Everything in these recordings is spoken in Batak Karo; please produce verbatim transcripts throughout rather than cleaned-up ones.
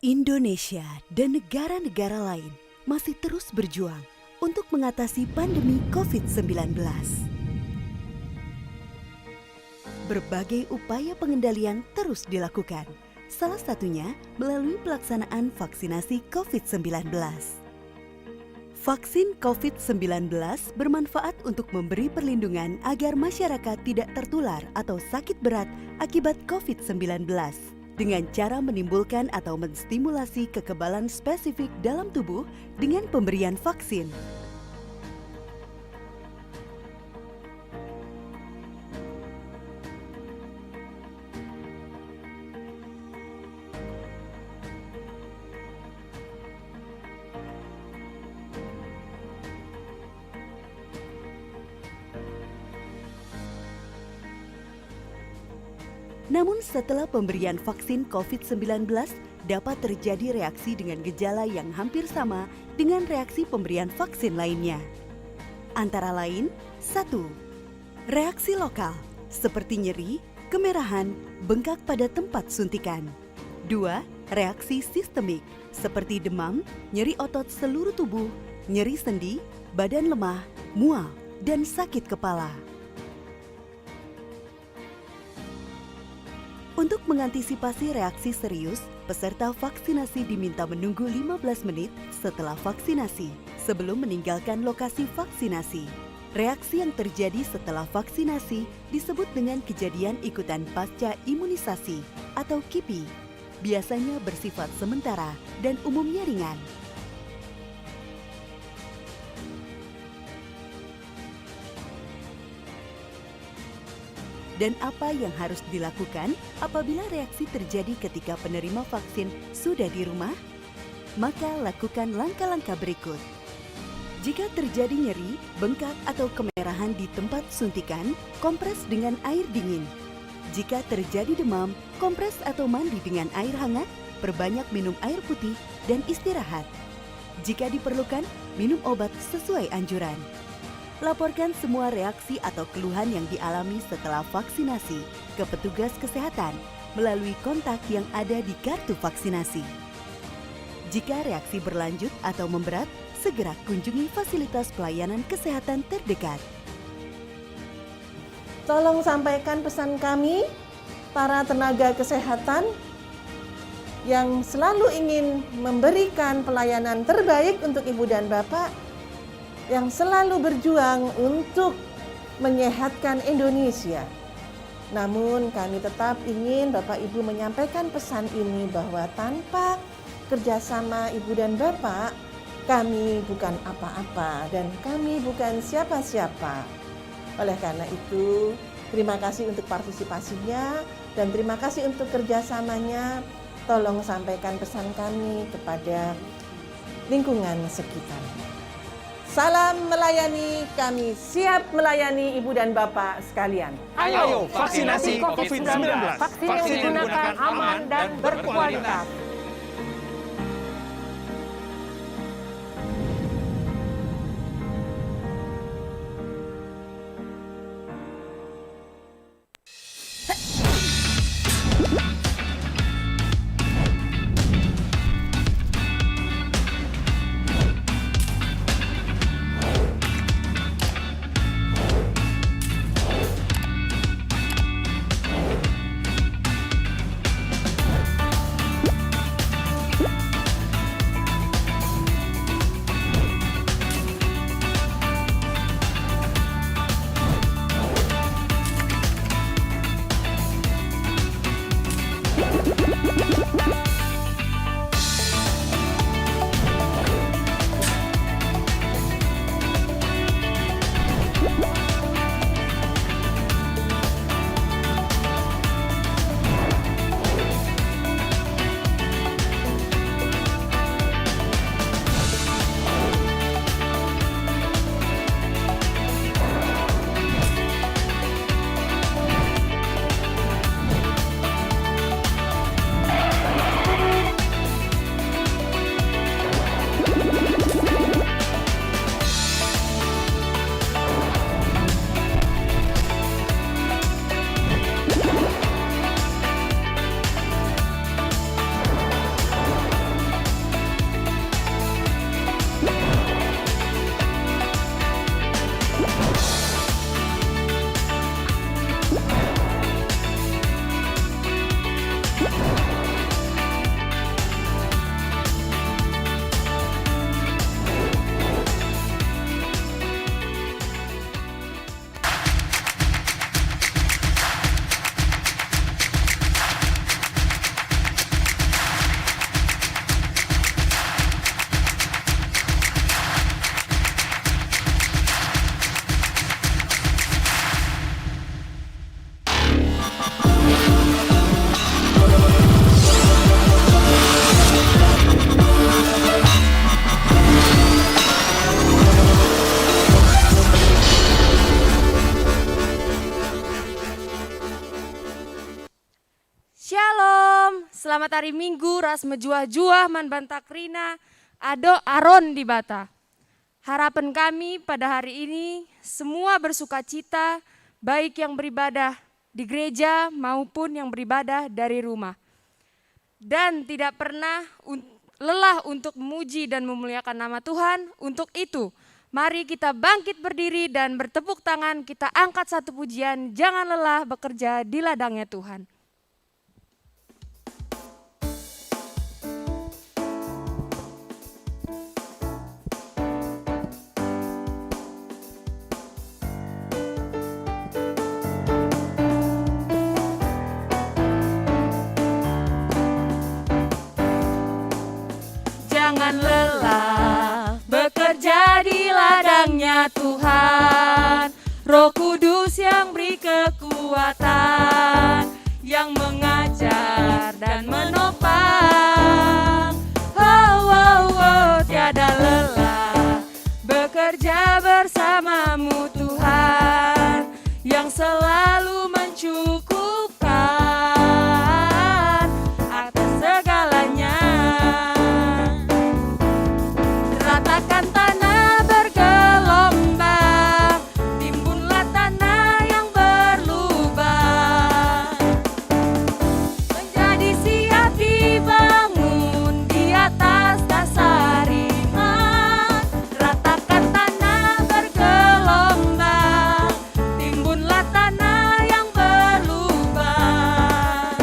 Indonesia dan negara-negara lain masih terus berjuang untuk mengatasi pandemi covid sembilan belas. Berbagai upaya pengendalian terus dilakukan, salah satunya melalui pelaksanaan vaksinasi covid sembilan belas. Vaksin covid sembilan belas bermanfaat untuk memberi perlindungan agar masyarakat tidak tertular atau sakit berat akibat covid sembilan belas dengan cara menimbulkan atau menstimulasi kekebalan spesifik dalam tubuh dengan pemberian vaksin. Namun, setelah pemberian vaksin covid sembilan belas, dapat terjadi reaksi dengan gejala yang hampir sama dengan reaksi pemberian vaksin lainnya. Antara lain, satu, reaksi lokal, seperti nyeri, kemerahan, bengkak pada tempat suntikan. Dua, reaksi sistemik, seperti demam, nyeri otot seluruh tubuh, nyeri sendi, badan lemah, mual, dan sakit kepala. Untuk mengantisipasi reaksi serius, peserta vaksinasi diminta menunggu lima belas menit setelah vaksinasi sebelum meninggalkan lokasi vaksinasi. Reaksi yang terjadi setelah vaksinasi disebut dengan kejadian ikutan pasca imunisasi atau kipi. Biasanya bersifat sementara dan umumnya ringan. Dan apa yang harus dilakukan apabila reaksi terjadi ketika penerima vaksin sudah di rumah? Maka lakukan langkah-langkah berikut. Jika terjadi nyeri, bengkak atau kemerahan di tempat suntikan, kompres dengan air dingin. Jika terjadi demam, kompres atau mandi dengan air hangat, perbanyak minum air putih, dan istirahat. Jika diperlukan, minum obat sesuai anjuran. Laporkan semua reaksi atau keluhan yang dialami setelah vaksinasi ke petugas kesehatan melalui kontak yang ada di kartu vaksinasi. Jika reaksi berlanjut atau memberat, segera kunjungi fasilitas pelayanan kesehatan terdekat. Tolong sampaikan pesan kami, para tenaga kesehatan yang selalu ingin memberikan pelayanan terbaik untuk Ibu dan Bapak, yang selalu berjuang untuk menyehatkan Indonesia. Namun, kami tetap ingin Bapak Ibu menyampaikan pesan ini, bahwa tanpa kerjasama Ibu dan Bapak, kami bukan apa-apa dan kami bukan siapa-siapa. Oleh karena itu, terima kasih untuk partisipasinya dan terima kasih untuk kerjasamanya. Tolong sampaikan pesan kami kepada lingkungan sekitar. Salam melayani, kami siap melayani Ibu dan Bapak sekalian. Ayo, vaksinasi covid sembilan belas. Vaksin yang digunakan aman dan berkualitas. Selamat hari Minggu ras mejuah-juah man banta kerina Ado Aron Dibata. Harapen kami pada hari ini, semua bersukacita, baik yang beribadah di gereja maupun yang beribadah dari rumah. Dan tidak pernah un-, lelah untuk memuji dan memuliakan nama Tuhan. Untuk itu, mari kita bangkit berdiri dan bertepuk tangan, kita angkat satu pujian, "Jangan lelah bekerja di ladangnya Tuhan." Jangan lelah bekerja di ladangnya Tuhan. Roh Kudus yang beri kekuatan, yang mengajar dan menopang. Oh, oh, oh, tiada lelah bekerja bersamamu Tuhan, yang selalu mencukupkan atas segalanya. Ratakan tanah bergelombang, timbunlah tanah yang berlubang. Menjadi siap dibangun di atas dasar iman. Ratakan tanah bergelombang, timbunlah tanah yang berlubang.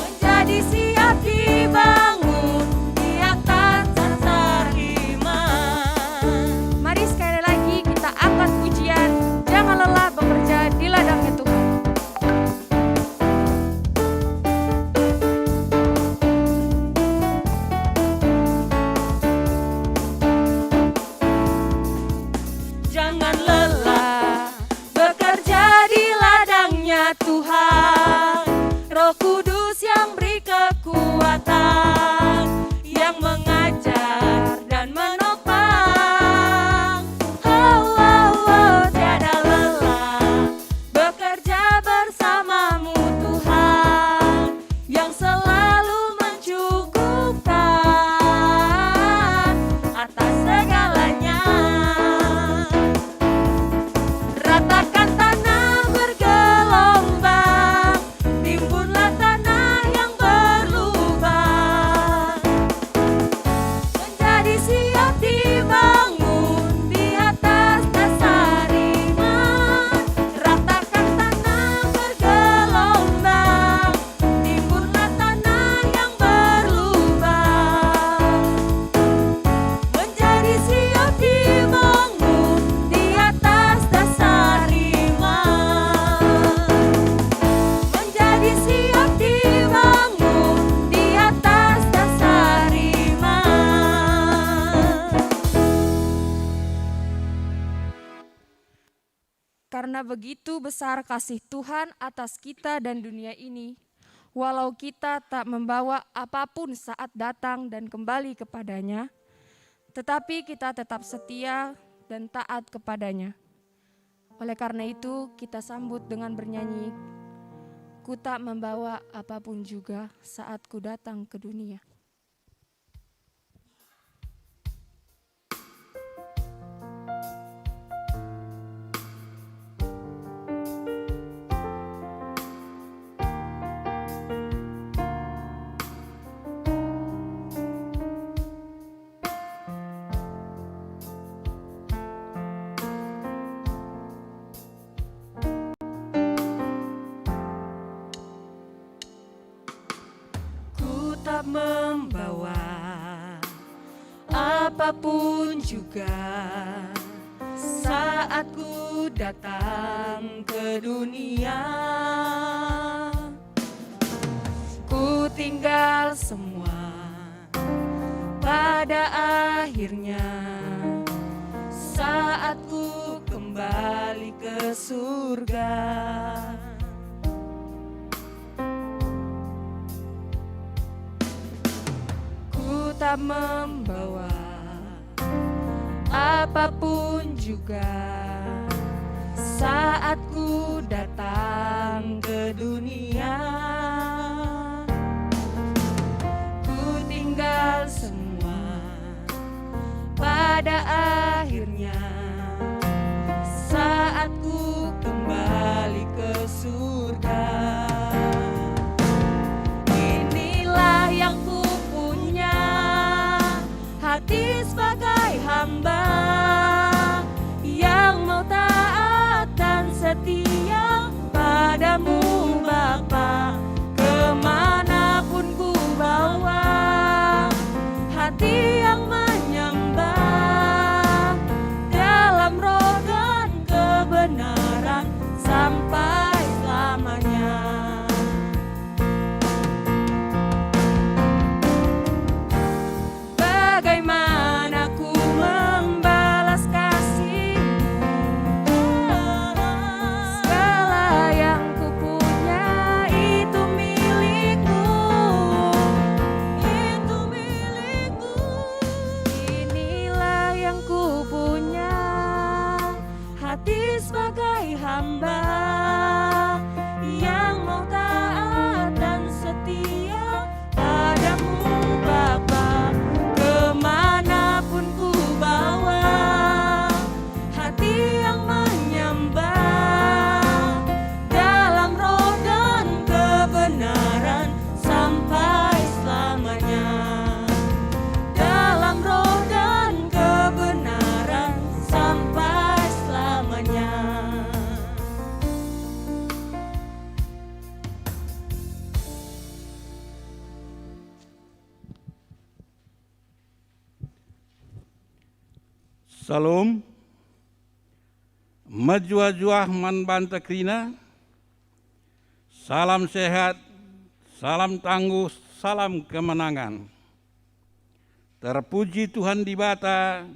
Menjadi siap dibangun di atas dasar iman. Mari sekali lagi kita angkat pujian, "Jangan lelah bekerja di ladangnya Tuhan." Jangan lelah bekerja di ladangnya Tuhan. Roh Kudus yang beri kekuatan, yang mengajar dan menopang. Oh, oh, oh, tiada lelah bekerja bersamamu Tuhan, yang selalu mencukupkan atas segalanya. Ratakan tanah bergelombang, timbunlah tanah yang berlubang. Menjadi siap dibangun di atas dasar iman. Ratakan tanah bergelombang, timbunlah tanah yang berlubang. Menjadi siap dibangun di atas dasar iman. Menjadi siap dibangun di atas dasar iman. Karena begitu besar kasih Tuhan atas kita dan dunia ini, walau kita tak membawa apapun saat datang dan kembali kepada-Nya, tetapi kita tetap setia dan taat kepada-Nya. Oleh karena itu, kita sambut dengan bernyanyi, "Ku tak membawa apapun juga saat ku datang ke dunia." Ku tak membawa apapun juga saat ku datang ke dunia. Ku tinggal semua pada akhirnya saat ku kembali ke surga. Ku tak membawa apapun juga saat ku datang ke dunia. Pada akhirnya, saat ku kembali ke surga, inilah yang ku punya, hati sebagai hamba yang mau taat dan setia padamu, Bapa. Kemanapun ku bawa hati yang menyembah dalam roh dan kebenaran sampai selamanya. Bagaimana ku membalas kasih-Mu? Segala yang ku punya itu milik-Mu, itu milik-Mu. Inilah yang ku punya, hati sebagai hamba yang mau taat dan setia padamu, Bapa. Kemanapun ku bawa hati yang menyembah dalam roh dan kebenaran sampai selamanya. Dalam roh dan kebenaran sampai selamanya. Salom. Mejuah-juah man banta kerina. Salam sehat, salam tangguh, salam kemenangan. Terpuji Tuhan Dibata,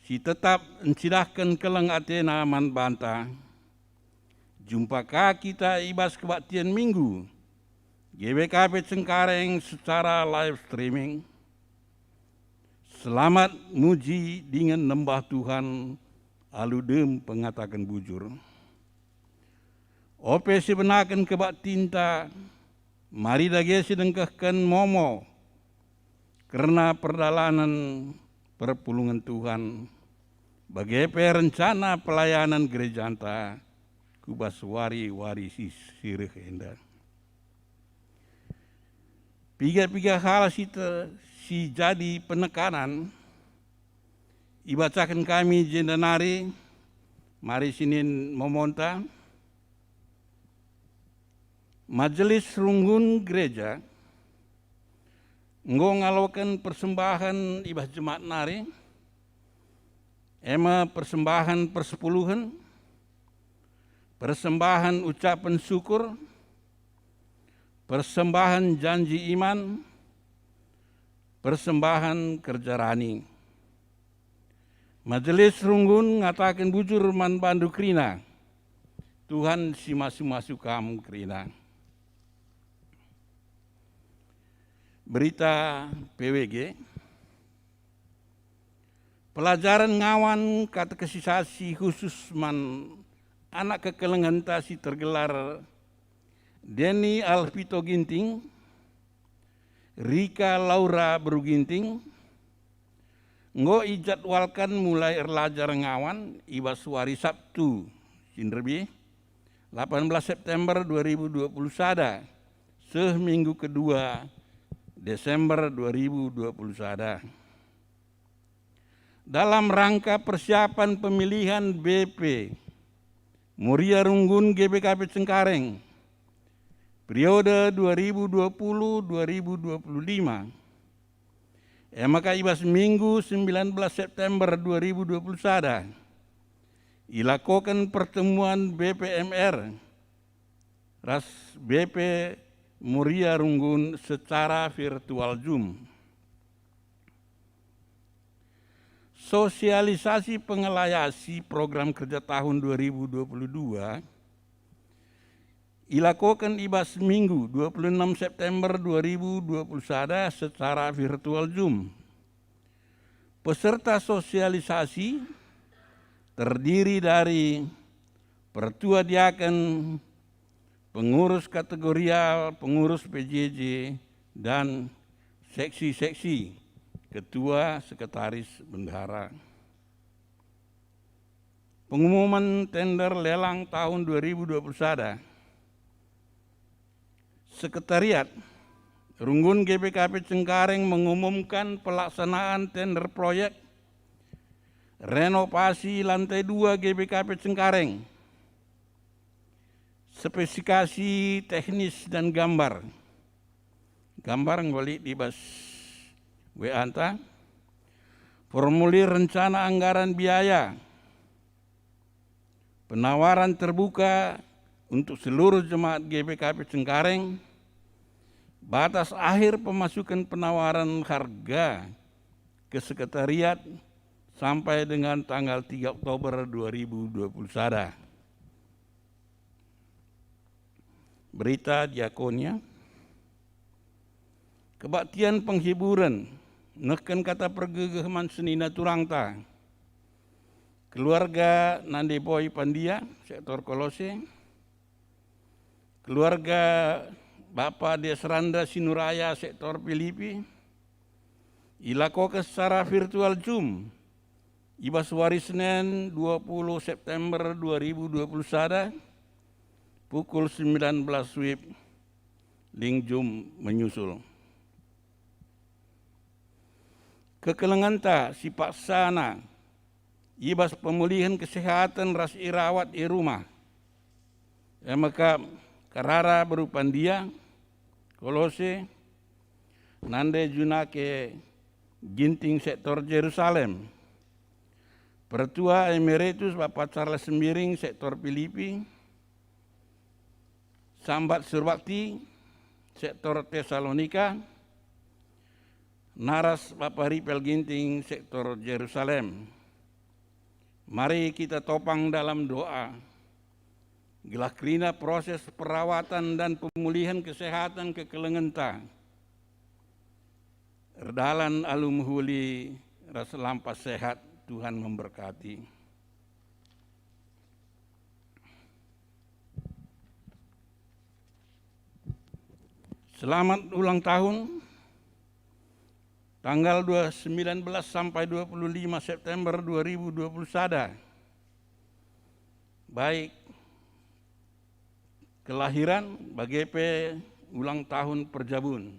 si tetap ncidahken keleng ateNa man banta. Jumpa ka kita i bas kebaktian Minggu G B K P Cengkareng secara live streaming. Selamat muji dingen nembah Tuhan alu dem pengataken bujur. Ope sibenaken kebaktinta, mari dage sidengkehken momo kerna perdalanen perpulungen Tuhan, bage pe rencana pelayanan gerejanta ku bas wari-wari si, si reh enda. Piga-piga hal si te-, si jadi penekanan ibacaken kami jenda nari, mari sinin momonta. Majelis Runggun Gereja enggo ngaloken persembahen i bas jemaat nari, e me persembahen persepuluhen, persembahen ucapen syukur, persembahen janji iman, persembahen kerja rani. Majelis Runggun ngataken bujur man bandu kerina, Tuhan si masu-masu kam kerina. Berita P W G, pelajaran ngawan katekisasi khusus man anak kekelengenta si tergelar Denny Alvito Ginting, Rika Laura Beru Ginting, enggo ijadwalken mulai erlajar ngawan i bas wari Sabtu, si nderbih, delapan belas September dua ribu dua puluh sada, seh minggu kedua Desember dua ribu dua puluh sada. Dalam rangka persiapan pemilihan B P Moria Runggun G B K P Cengkareng, periode dua ribu dua puluh dua ribu dua puluh lima, e maka i bas Minggu sembilan belas September dua ribu dua puluh sada, ilakoken pertemuan B P M R ras B P Moria Runggun secara virtual Zoom. Sosialisasi pengelayasi program kerja tahun dua ribu dua puluh dua ilakoken i bas Minggu dua puluh enam September dua ribu dua puluh sada secara virtual Zoom. Peserta sosialisasi terdiri dari pertua diaken, pengurus kategorial, pengurus P J J, dan seksi-seksi. Ketua, Sekretaris, Bendahara. Pengumuman tender lelang tahun dua ribu dua puluh sada. Sekretariat, Runggun G B K P Cengkareng mengumumkan pelaksanaan tender proyek renovasi lantai dua G B K P Cengkareng. Spesifikasi teknis dan gambar. Gambar enggo lit i bas W A-nta. Formulir rencana anggaran biaya. Penawaran terbuka untuk seluruh jemaat G B K P Cengkareng. Batas akhir pemasukan penawaran harga ke sekretariat sampai dengan tanggal tiga Oktober dua ribu dua puluh sada. Berita Diakonia. Kebaktian penghiburen, nehken kata pergegeh man senina turangta. Keluarga Nande Boy Pandia, sektor Kolose. Keluarga Bapa Desranda Sinuraya, sektor Pilipi. Ilakoken secara virtual Zoom i bas wari Senen dua puluh September dua ribu dua puluh sada, pukul sembilan belas WIB, link Zoom menyusul. Kekelengenta si paksana i bas pemulihen kesehatan ras irawat i rumah. E maka Karara beru Pandia, Kolose, Nande Junake Ginting sektor Jerusalem, Pertua Emeritus Bapa Charles Sembiring sektor Pilipi, Sambat Surbakti sektor Tesalonika, naras Bapa Ripel Ginting sektor Jerusalem. Mari kita topang dalam doa, gelah kerina proses perawatan dan pemulihan kesehatan kekelengenta erdalan alu mehuli ras lampas sehat. Tuhan memberkati. Selamat ulang tahun, tanggal dua, sembilan belas sampai dua puluh lima September dua ribu dua puluh sada. Baik kelahiran, bage pe ulang tahun perjabun.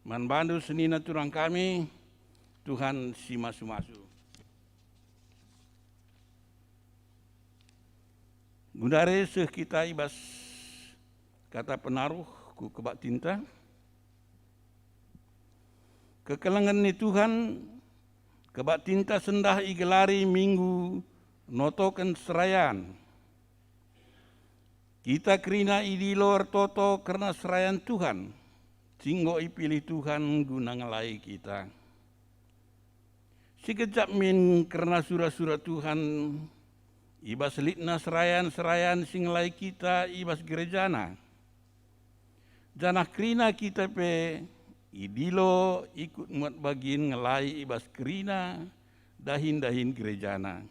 Man bandu senina turang kami, Tuhan si masu-masu. Gundari seh kita i bas kata penaruh ku kebaktinta. Kekelengen ni Tuhan, kebaktinta sendah igelari Minggu notoken serayan. Kita kerina idilo ertoto kerna serayan Tuhan, si enggo ipilih Tuhan guna ngelai kita. Sigejap min kerna sura-sura Tuhan, i bas litna serayan-serayan si ngelai kita i bas gerejana. Janah kerina kita pe idilo ikut muat bagin ngelai i bas kerina dahin-dahin gerejana.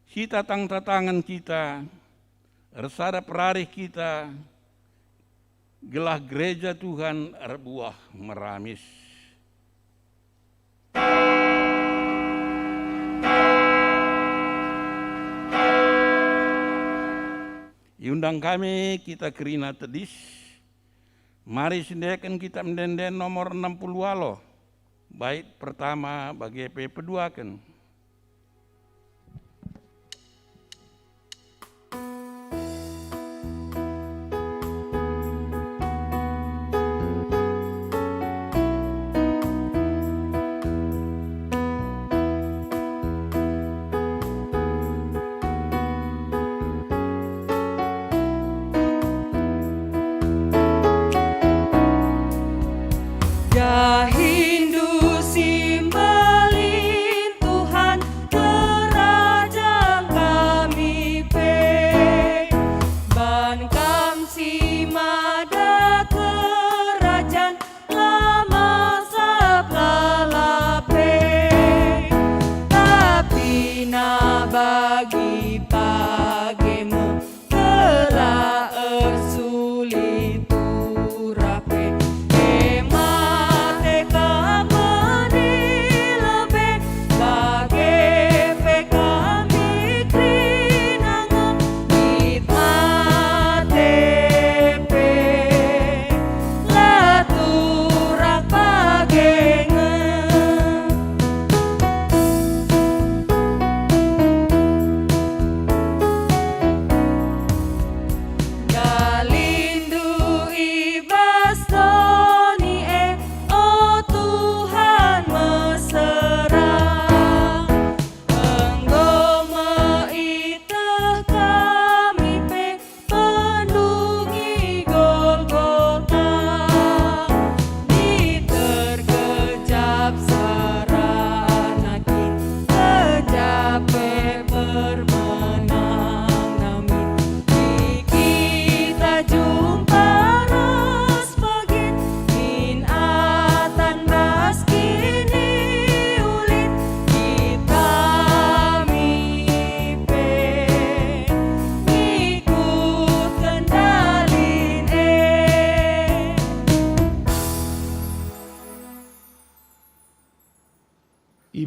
Sitatang-tatangen kita, ersada perarih kita, gelah gereja Tuhan erbuah meramis. Iundang kami kita kerina tedis. Mari siendeken kita ende-enden nomor enam puluh walo, bait pertama bage pe peduaken. Dahindu si mbelin Tuhan, kerajan kami pe. Ban Kam si mada kerajan, la masap lalap pe. Tapi na bagi page me, gelah ersulit turah pe, e mate ka me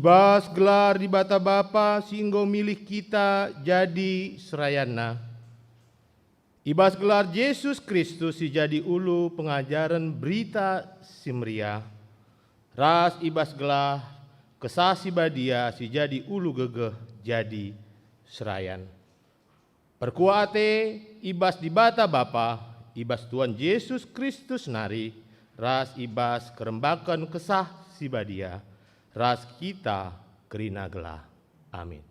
Bas gelar Dibata Bapa si enggo milih kita jadi serayanNa, i bas gelar Jesus Kristus si jadi ulu pengajaren Berita Si Meriah, ras i bas gelar Kesah Si Badia si jadi ulu gegeh jadi serayan. Perkuah ate i bas Dibata Bapa, i bas Tuhan Jesus Kristus nari, ras i bas kerembaken Kesah Si Badia, ras kita kerina gelah. Amin.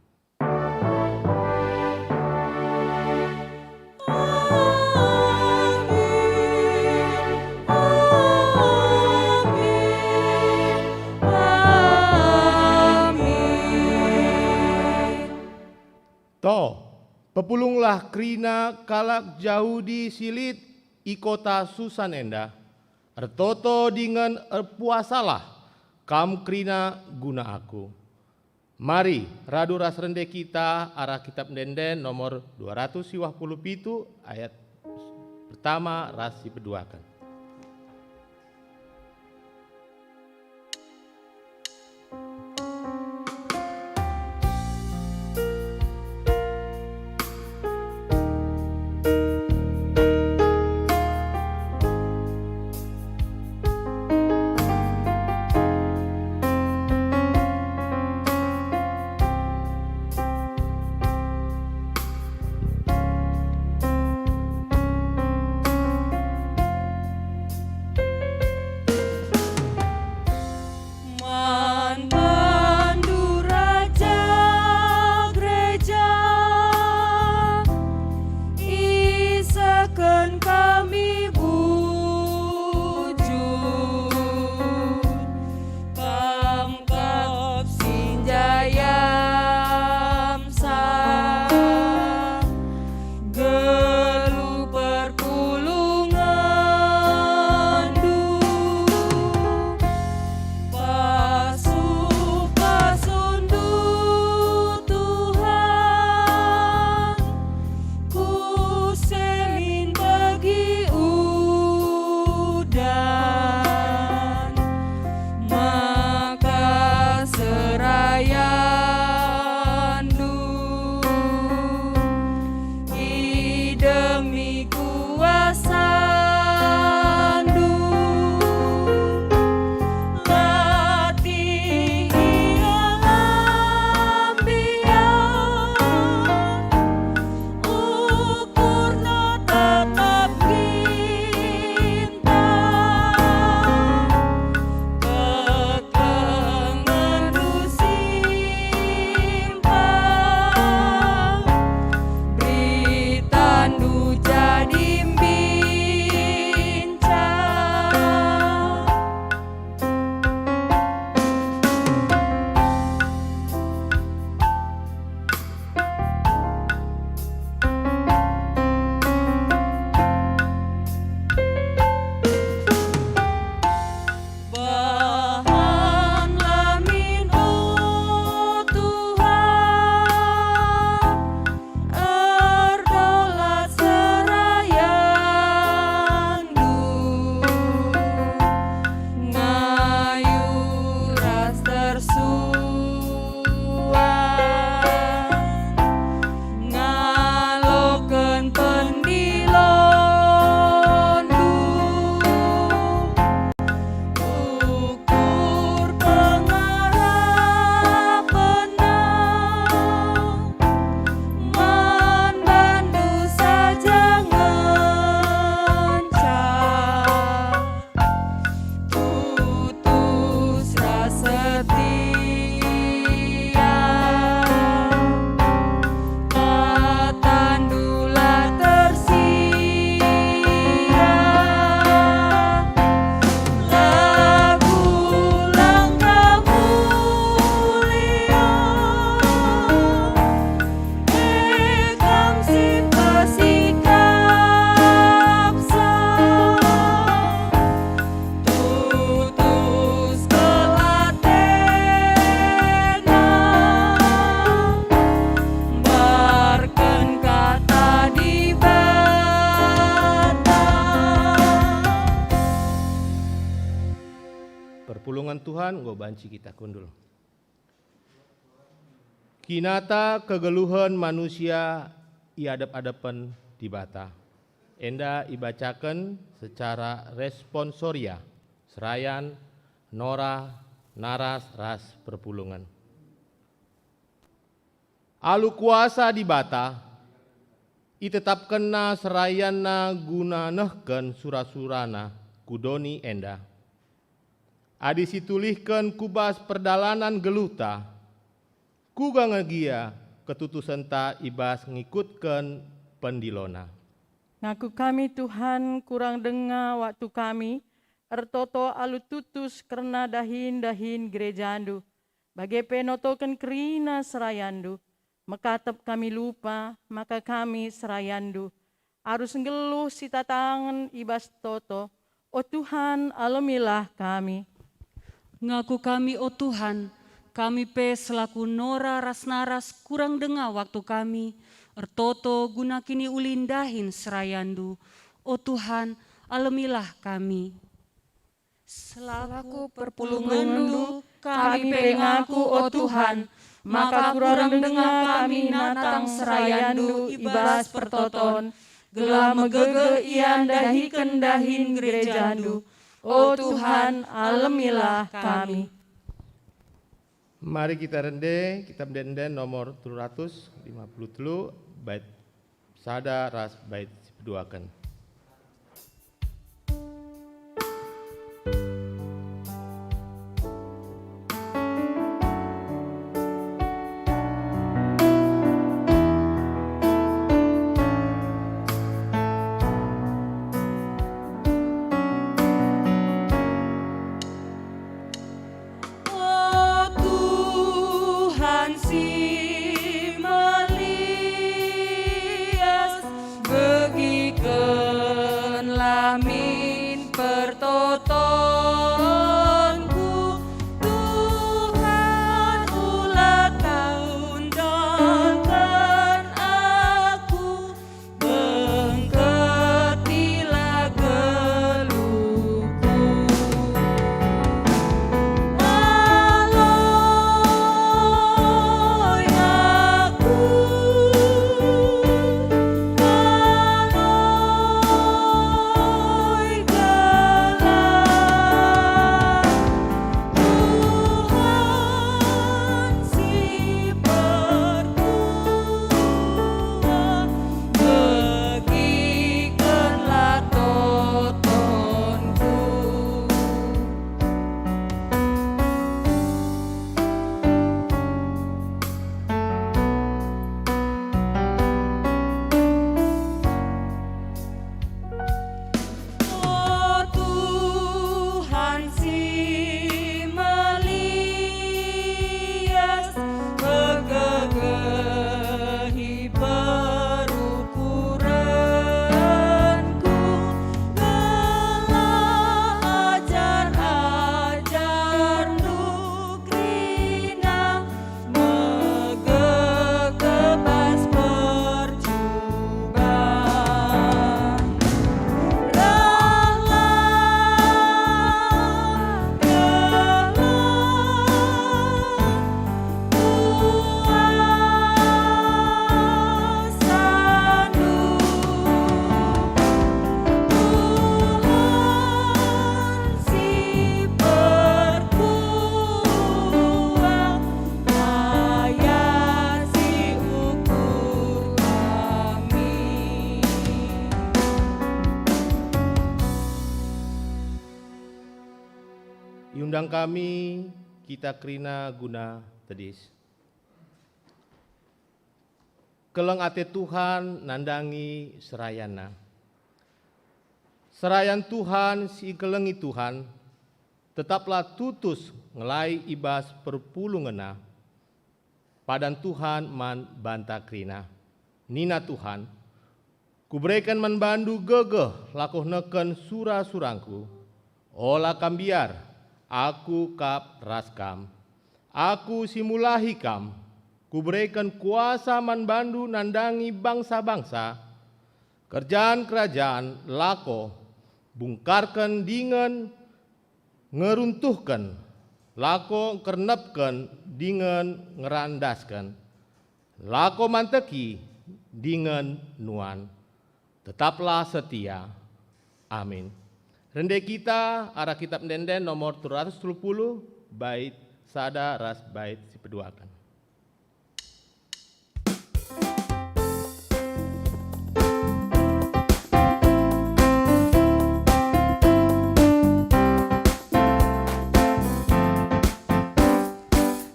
To, pepulunglah kerina kalak Jahudi si lit i kota Susan enda, ertoto dingen erpuasalah kam kerina guna Aku. Mari, radu ras rende kita arah Kitab Ende-enden nomor dua ratus siwah puluh pitu, ayat pertama ras si peduaken. Man bandu raja gereja, isehken kami bujur, kam kap si njai am sa. Geluh perpulungenndu, pasu-pasundu, Tuhan, kuse min begi udan, maka serayandu. Idemi kuasandu, latih ia la mbiar, ukurna tetap kin. Kekelengendu simpang, beritandu jadi mbincang. Bahanlah min, o Tuhan, erdaulat serayandu, ngayuh ras tersuan, ngaloken pendilondu. Ukur pengarapenna man bandu saja ngenca. Tutus ras setia, katandu la tersia. Lagu langkah mulia, e Kam si mpesikapsa, tutus kal atena, mbarken Kata Dibata. Perpulungen Tuhan enggo banci kita kundul. Kinata kegeluhen manusia i adep-adepen Dibata. Enda ibacaken secara responsoria, serayan, nora, naras, ras perpulungen. Alu kuasa Dibata, itetapkenNa serayanNa guna nehken sura-suraNa ku doni enda. Adi situlihken ku bas perdalanan geluhta, kuga nge gia ketutusenta i bas ngikutken pendiloNa? Ngaku kami, Tuhan, kurang denga waktu kami ertoto alu tutus kerna dahin-dahin gerejaNdu, bage pe notoken kerina serayanNdu. Mekatep kami lupa maka kami serayanNdu arus nggeluh sitatangen i bas toto. O Tuhan, alemilah kami. Ngaku kami, o Tuhan, kami pe selaku nora ras naras kurang denga waktu kami ertoto guna kiniulin dahin serayanNdu. O Tuhan, alemilah kami. Selaku perpulungenNdu, kami pe ngaku, o Tuhan, maka kurang denga kami natang serayanNdu i bas pertoton, gelah megegeh ia ndahiken dahin gerejaNdu. O Tuhan, alemilah kami. Mari kita rende, kita ende-enden nomor telu ratus lima puluh telu, bait sada ras bait si peduaken. O Tuhan si melias, begikenlah min pertotonku. Tuhan, ula Kau ndalken aku, bengketilah geluhku. Aloi aku, aloi gelar Tuhan si pertua, begikenlah totonku. O Tuhan si melias, pegegehi perukurenku, gelah ajar-ajarNdu kerina megegeh bas percuban. Rahlah, rahlah, kuasaNdu, Tuhan si pertua, layasi ukur kami. Iundang kami kita kerina guna tedis. Keleng ate Tuhan nandangi serayanNa. Serayan Tuhan si ikelengi Tuhan, tetaplah tutus ngelai i bas perpulungenna. Padan Tuhan man banta kerina. Nina Tuhan, Kubereken man bandu gegeh lako neken sura-surangKu. Ola kam mbiar, Aku kap ras kam. Aku si mulahi kam. Kubereken kuasa man bandu nandangi bangsa-bangsa. Kerjan-kerajan lako bungkarken dingen ngeruntuhken, lako ngkernepken dingen ngerandasken. lako manteki dingen nuan. Tetaplah setia. Amin. Rende kita arah Kitab Ende-enden nomor telu ratus telu puluh, bait sada ras bait si peduaken.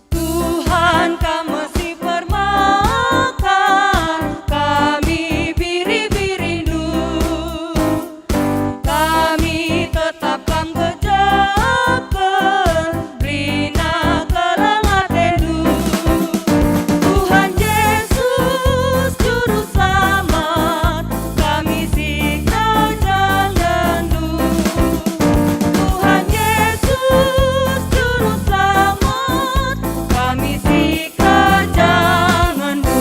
Tuhan, Kam si permakan kami biri-biriNdu. Kami tetap Kam gejapken, berina keleng ateNdu. Tuhan Yesus, Juru Selamat, kami sikerajangenNdu. Tuhan Yesus, Juru Selamat, kami sikerajangenNdu.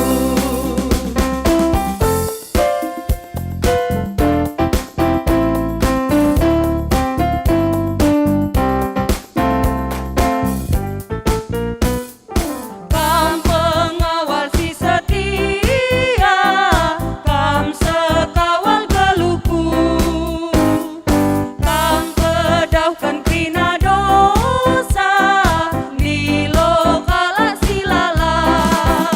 Kam pengawal si setia, Kam sekawal geluhku. Kam pedauhken kerina dosa, ndilo kalak si lalap.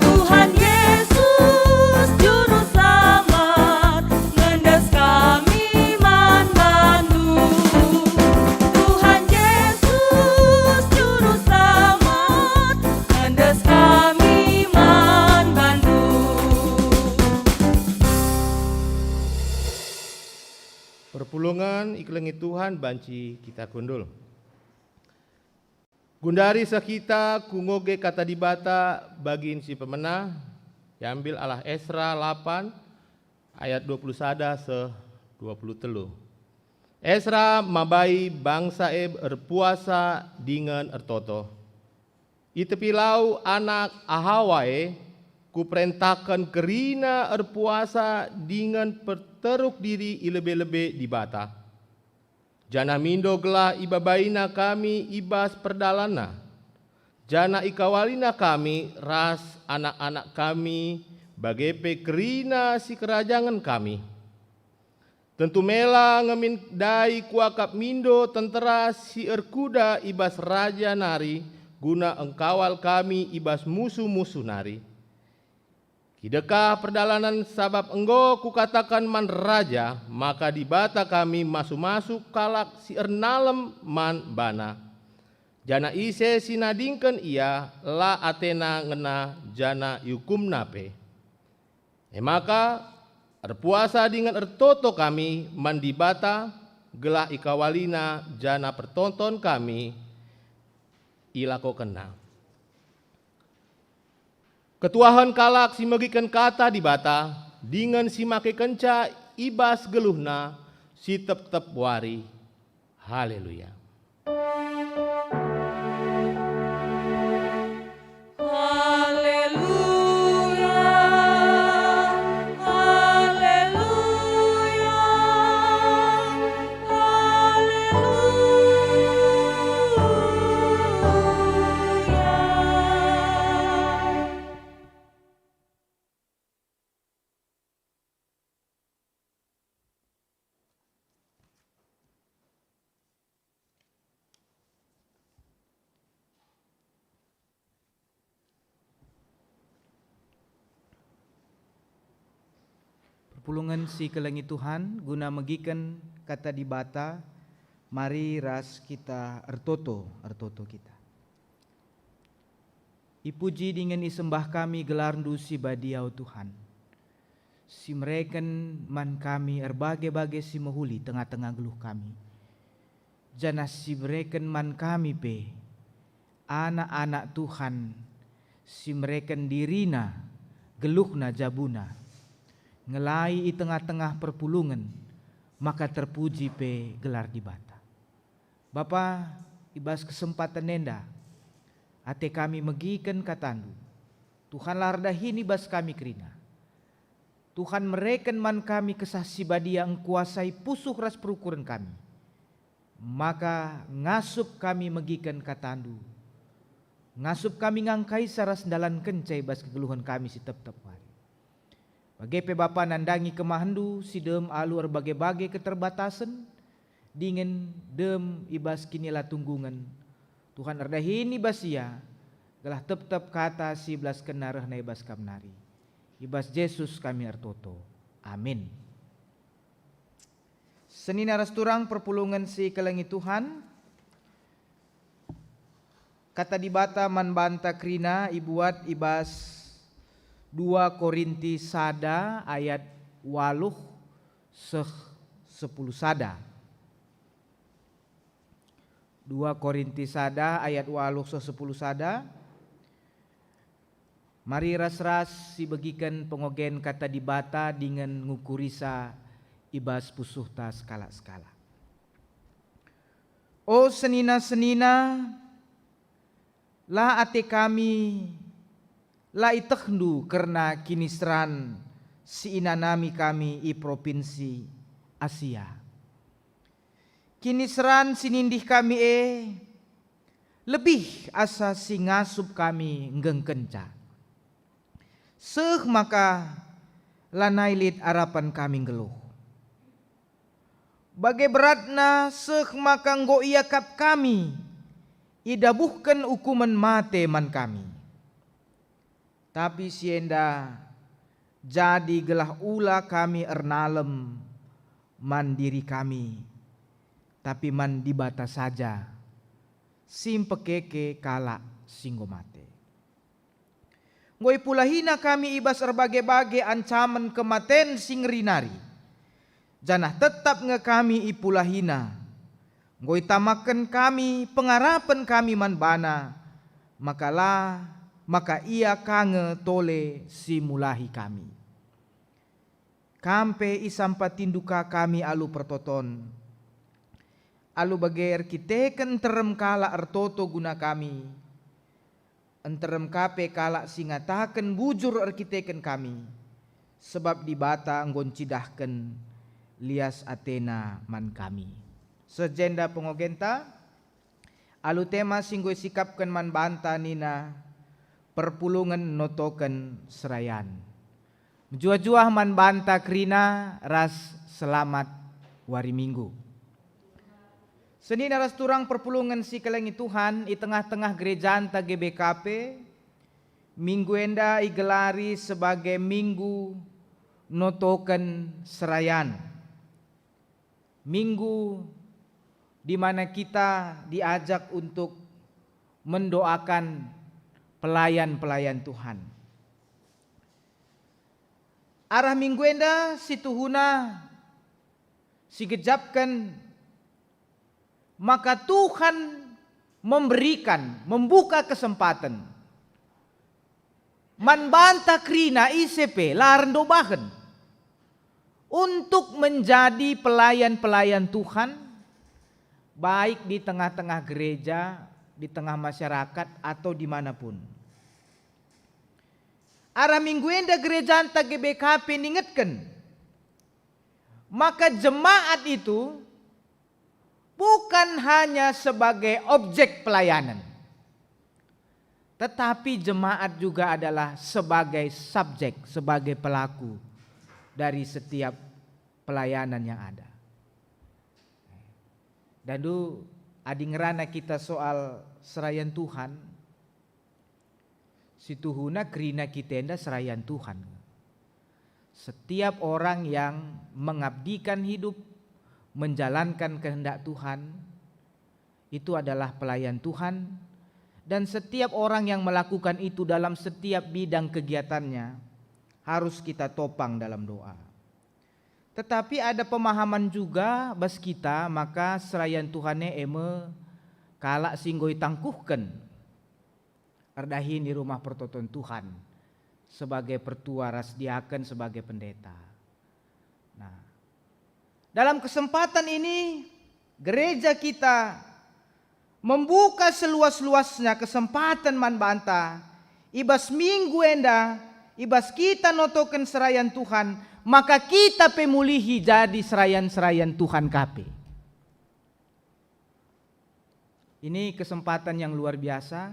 Tuhan Yesus, Juru Selamat, ngendes kami man bandu. Tuhan Yesus, Juru Selamat, ngendes kami man bandu. Perpulungen ikelengi Tuhan banci kita kundul. Gundari seh kita ku ngoge Kata Dibata bagin si pemena, iambil arah Esra lapan ayat dua puluh sada seh dua puluh telu. Esra mabai bangsa e erpuasa dingen ertoto. I tepi lau anak Ahawa e, kuperentahken kerina erpuasa dingen perteruk diri i lebe-lebe Dibata. Janah mindo gelah ibabaina kami i bas perdalanna, janah ikawalina kami ras anak-anak kami, bage pe kerina sikerajangen kami. Tentu mela nge min ndai kuakap mindo tentera si erkuda i bas raja nari guna engkawal kami i bas musuh-musuh nari. Kidekah perdalanen, sabap enggo kukataken man raja maka Dibata kami masu-masu kalak si ernalem man bana. Janah ise si nadingken ia, la atena ngena janah iukumna pe. E maka, erpuasa dingen ertoto kami man Dibata, gelah ikawalina janah pertonton kami ilakokenna. Ketuahen kalak si megiken Kata Dibata dingen si makekenca i bas geluhna si tep-tep wari. Haleluya! Haleluya, haleluya, haleluya. Perpulungen si kelengi Tuhan, guna megiken Kata Dibata, mari ras kita ertoto, ertoto kita. Ipuji dingen isembah kami gelarNdu si badia, o Tuhan, si mereken man kami erbage-bage si mehuli tengah-tengah geluh kami, janah si mereken man kami pe anak-anak Tuhan si mereken dirina, geluhna, jabuna, ngelai i tengah-tengah perpulungen, maka terpuji pe gelar Dibata. Bapa, i bas kesempaten enda, ate kami megiken KataNdu. Tuhan, la erdahin i bas kami kerina. Tuhan, mereken man kami Kesah Si Badia engkuasai pusuh ras perukuren kami. Maka ngasup kami megiken KataNdu. Ngasup kami ngangkaisa ras ndalankenca i bas kegeluhen kami si tep-tep wari. Bage pe Bapa nandangi kemahenNdu si dem alu erbage-bage keterbatasen, dingen dem i bas kinilatunggungen. Tuhan erdahin i bas ia, gelah tep-tep kata si ibelaskenna rehna i bas Kam nari. I bas Jesus kami ertoto. Amin. Senina ras turang perpulungen si kelengi Tuhan, Kata Dibata man banta kerina ibuat i bas dua Korinti sada ayat waluh seh sepuluh sada. Dua Korinti sada ayat waluh seh sepuluh sada. Mari ras-ras sibegiken pengogen Kata Dibata dingen ngukurisa i bas pusuhta sekalak-sekalak. O senina-senina, la ate kami, la itehndu kerna kiniseran si inanami kami i propinsi Asia. Kiniseran si nindih kami e lebih asa si ngasup kami nggengkenca. Seh maka lanai lit arapan kami nggeluh. Bage beratna seh maka enggo iakap kami, idabuhken ukumen mate man kami. Tapi si enda jadi gelah ula kami ernalem man diri kami, tapi man Dibata saja, si mpekeke kalak si enggo mate. Enggo ipulahina kami i bas erbage-bage ancamen kematen si ngeri nari, janah tetap nge kami ipulahina. Enggo itamaken kami pengarapen kami man baNa, maka la, maka Ia ka nge tole si mulahi kami. Kam pe isampatindu ka kami alu pertoton. Alu bage erkiteken nterem kalak ertoto guna kami, nterem ka pe kalak si ngataken bujur erkiteken kami, sebab Dibata enggo ncidahken lias ateNa man kami. Seh jenda pengogenta, alu tema si enggo isikapken man banta nina, Perpulungen Notoken Serayan. Mejuah-juah man banta kerina ras selamat wari Minggu. Senina ras turang perpulungen si kelengi Tuhan, i tengah-tengah gerejanta G B K P, minggu enda igelari sebagai Minggu Notoken Serayan. Minggu di mana kita diajak untuk mendoakan pelayan-pelayan Tuhan. Arah minggu enda situhuna sigejapken maka Tuhan memberikan, membuka kesempatan man banta kerina ise pe la erndo bahen untuk menjadi pelayan-pelayan Tuhan, baik di tengah-tengah gereja, di tengah masyarakat, atau dimanapun. Arah minggu enda gerejanta G B K P ningetken maka jemaat itu bukan hanya sebagai objek pelayanan, tetapi jemaat juga adalah sebagai subjek, sebagai pelaku dari setiap pelayanan yang ada. Dan du, adi ngerana kita soal serayan Tuhan, situhuna kerina kita enda serayan Tuhan. Setiap orang yang mengabdikan hidup, menjalankan kehendak Tuhan, itu adalah pelayan Tuhan, dan setiap orang yang melakukan itu dalam setiap bidang kegiatannya harus kita topang dalam doa. Tetapi ada pemahaman juga bas kita maka serayan Tuhan e, e me kalak si enggo itangkuhken erdahin i rumah pertoton Tuhan sebagai pertua ras diaken, sebagai pendeta. Nah, dalam kesempatan ini, gereja kita membuka seluas-luasnya kesempatan man banta i bas minggu enda, i bas kita notoken serayan Tuhan, maka kita pe mulihi jadi serayan-serayan Tuhan ka pe. Ini kesempatan yang luar biasa.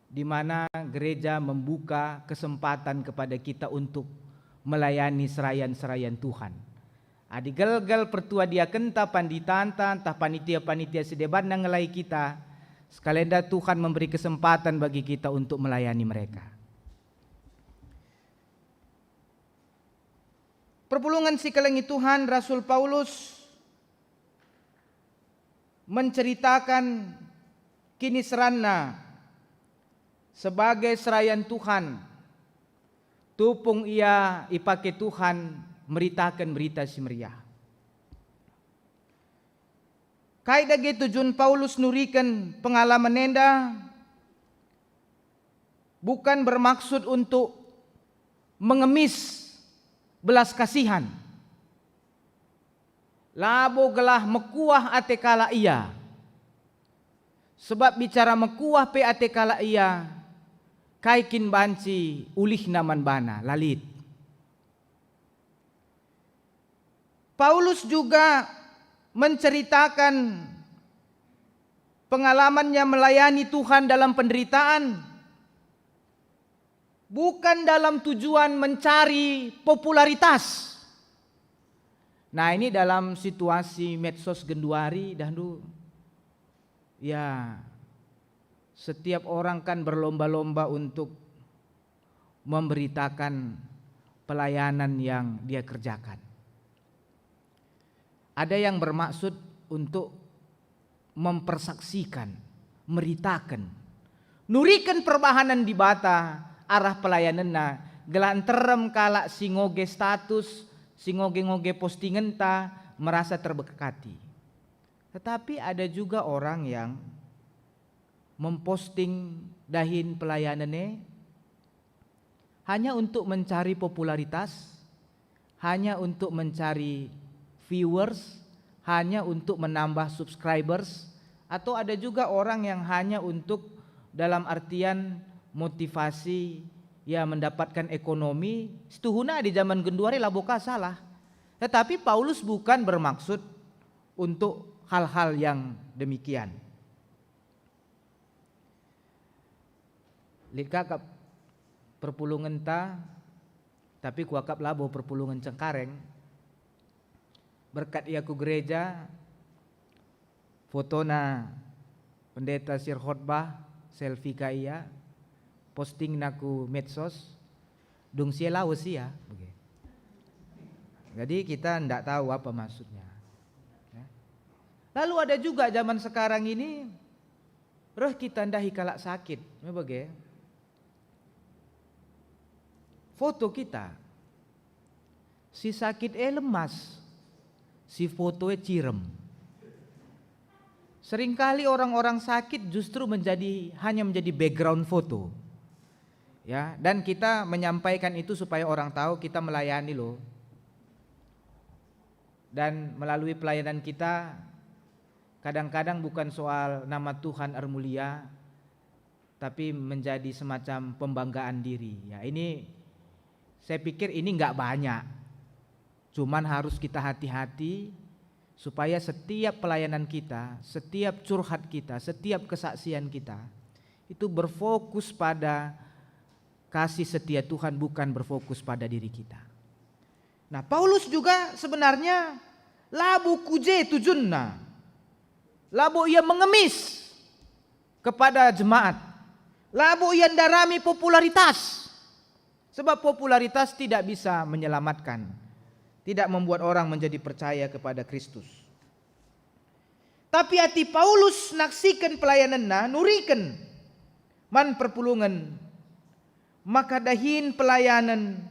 di mana gereja membuka kesempatan kepada kita untuk melayani serayan-serayan Tuhan. Adi gelgel pertua diakenta, panditanta, ntah panitia-panitia si debanna ngelai kita, sekali enda Tuhan memberi kesempatan bagi kita untuk melayani mereka. Perpulungen si kelengi Tuhan, Rasul Paulus menceritakan kiniseranna sebagai serayan Tuhan, tupung ia ipake Tuhan meritaken Berita Si Meriah. Kai dage tujun Paulus nuriken pengalaman enda? Bukan bermaksud untuk mengemis belas kasihan. Labo gelah mekuah ate kalak ia. Sebab bicara mekuah pe ate kalak ia, kai kin banci ulihna man bana? La lit. Paulus juga menceritakan pengalamannya melayani Tuhan dalam penderitaan, bukan dalam tujuan mencari popularitas. Nah, ini dalam situasi medsos genduari, dahndu, ya, setiap orang kan berlomba-lomba untuk memberitakan pelayanan yang dia kerjakan. Ada yang bermaksud untuk mempersaksikan, meritaken, nuriken perbahanen Dibata arah pelayanenna, gelah nterem kalak si ngoge status, si ngoge-ngoge postingenta merasa terberkati. Tetapi ada juga orang yang memposting dahin pelayanen e hanya untuk mencari popularitas, hanya untuk mencari viewers, hanya untuk menambah subscribers, atau ada juga orang yang hanya untuk, dalam artian motivasi, ya, mendapatkan ekonomi. Situhuna di zaman genduari labo ka salah. Tetapi Paulus bukan bermaksud untuk hal-hal yang demikian. Lit ka akap perpulungenta, tapi kuakap labo perpulungen Cengkareng. Berkat ia ku gereja, fotona pendeta si erkhotbah, selfie ka ia, postingna ku medsos, dung si e lawes ia, bage. Jadi kita ndak tahu apa maksudnya. Ya. Lalu ada juga zaman sekarang ini, reh kita ndahi kalak sakit, me bage. Foto kita. Si sakit e lemas, si foto e cirem. Seringkali orang-orang sakit justru menjadi, hanya menjadi background foto. Ya, dan kita menyampaikan itu supaya orang tahu kita melayani loh. Dan melalui pelayanan kita, kadang-kadang bukan soal nama Tuhan ermulia, tapi menjadi semacam pembanggaan diri. Ya, ini, saya pikir ini nggak banyak. Cuman harus kita hati-hati supaya setiap pelayanan kita, setiap curhat kita, setiap kesaksian kita itu berfokus pada kasih setia Tuhan, bukan berfokus pada diri kita. Nah, Paulus juga sebenarnya labo ku je tujunna. Labo ia mengemis kepada jemaat. Labo ia ndarami popularitas. Sebab popularitas tidak bisa menyelamatkan, tidak membuat orang menjadi percaya kepada Kristus. Tapi ati Paulus naksiken pelayanenna nuriken man perpulungen, maka dahin pelayanen,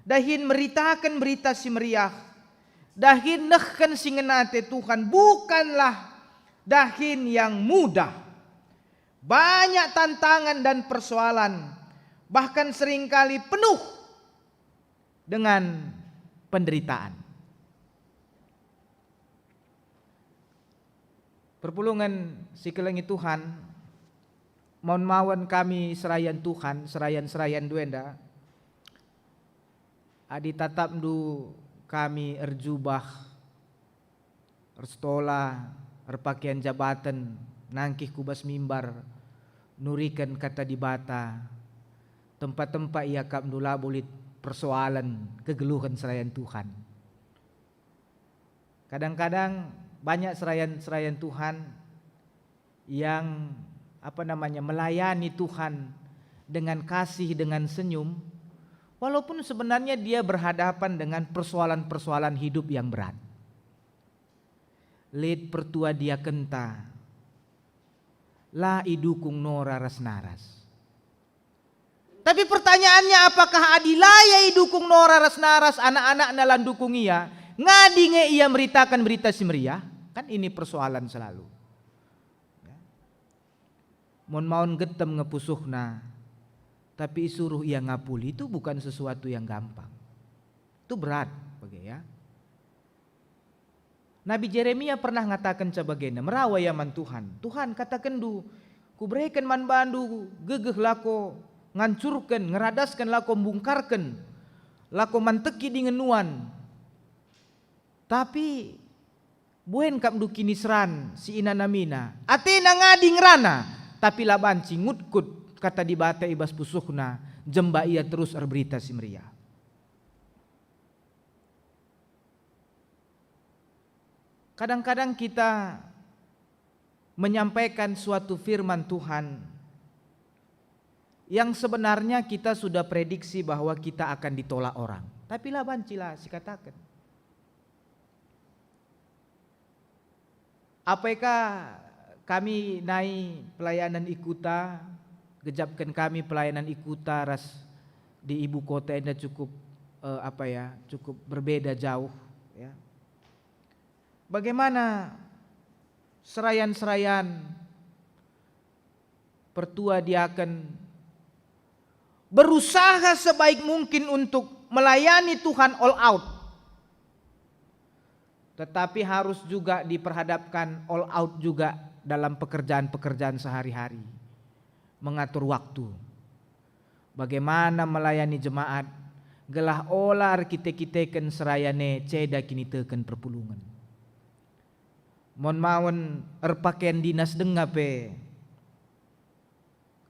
dahin meritaken Berita Si Meriah, dahin nehken si ngena ate Tuhan bukanlah dahin yang mudah. Banyak tantangan dan persoalan, bahkan seringkali penuh dengan penderitaan. Perpulungen si kelengi Tuhan, maun-maun kami serayan Tuhan, serayan-serayan ndu enda, adi tatapndu kami erjubah, erstola, erpakean jabaten, nangkih ku bas mimbar, nuriken Kata Dibata, tempa-tempa iakapndu labo lit persoalen kegeluhen serayan Tuhan. Kadang-kadang banyak serayan-serayan Tuhan yang, apa namanya, melayani Tuhan dengan kasih, dengan senyum, walaupun sebenarnya dia berhadapan dengan persoalan-persoalan hidup yang berat. Lit pertua diakenta, la idukung Nora ras Naras. Tapi pertanyaannya, apakah adi la ia idukung Nora ras Naras, anak-anakna la ndukung ia, ngadi nge ia meritakan Berita Si Meriah? Kan ini persoalan selalu. Ya. Mon maun getem nge pusuhna, tapi isuruh ia ngapuli, itu bukan sesuatu yang gampang. Itu berat, bage, ya. Nabi Jeremia pernah ngatakenca bagenda, merawa ia man Tuhan, "Tuhan, katakenndu, kubereken man bandu gegeh lako ngancurken, ngeradasken, lako mbungkarken, lako manteki dingen nuan. Tapi buen kap ndu kiniseran si inanamina. Atena ngadi ngerana, tapi la banci ngutkut Kata Dibata i bas pusuhna, jemba ia terus erberita si meriah." Kadang-kadang kita menyampaikan suatu firman Tuhan yang sebenarnya kita sudah prediksi bahwa kita akan ditolak orang, tapi la banci la sikataken. Apai ka kami nai pelayanan i kuta, gejapken kami pelayanan i kuta ras di ibu kota enda cukup, eh, apa ya, cukup berbeda jauh, ya. Bagaimana serayan-serayan, pertua diaken berusaha sebaik mungkin untuk melayani Tuhan all out, tetapi harus juga diperhadapkan all out juga dalam pekerjaan-pekerjaan sehari-hari, mengatur waktu, bagaimana melayani jemaat, gelah ola erkite-kiteken serayan e ceda kiniteken perpulungen. Mon mawen erpakean dinas denga pe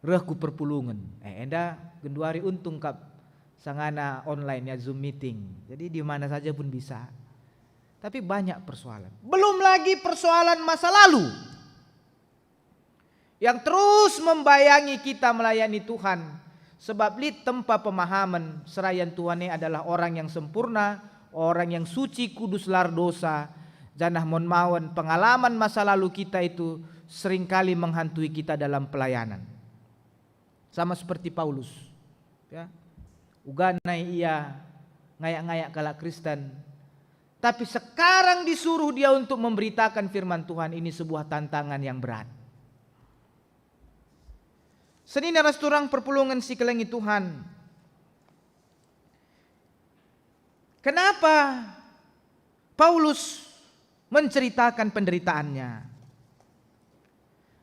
reh ku perpulungen, eh, enda genduari untung kap sangana online, ya, Zoom meeting. Jadi di mana saja pun bisa. Tapi banyak persoalan. Belum lagi persoalan masa lalu yang terus membayangi kita melayani Tuhan, sebab lit tempa pemahamen serayan Tuhan e adalah orang yang sempurna, orang yang suci, kudus, la erdosa, janah mon mawen pengalaman masa lalu kita itu seringkali menghantui kita dalam pelayanan. Sama seperti Paulus, ya. Uga nai ia ngayak-ngayak kalak Kristen, tapi sekarang disuruh dia untuk memberitakan firman Tuhan, ini sebuah tantangan yang berat. Senina ras turang perpulungen si kelengi Tuhan, kenapa Paulus menceritakan penderitaannya?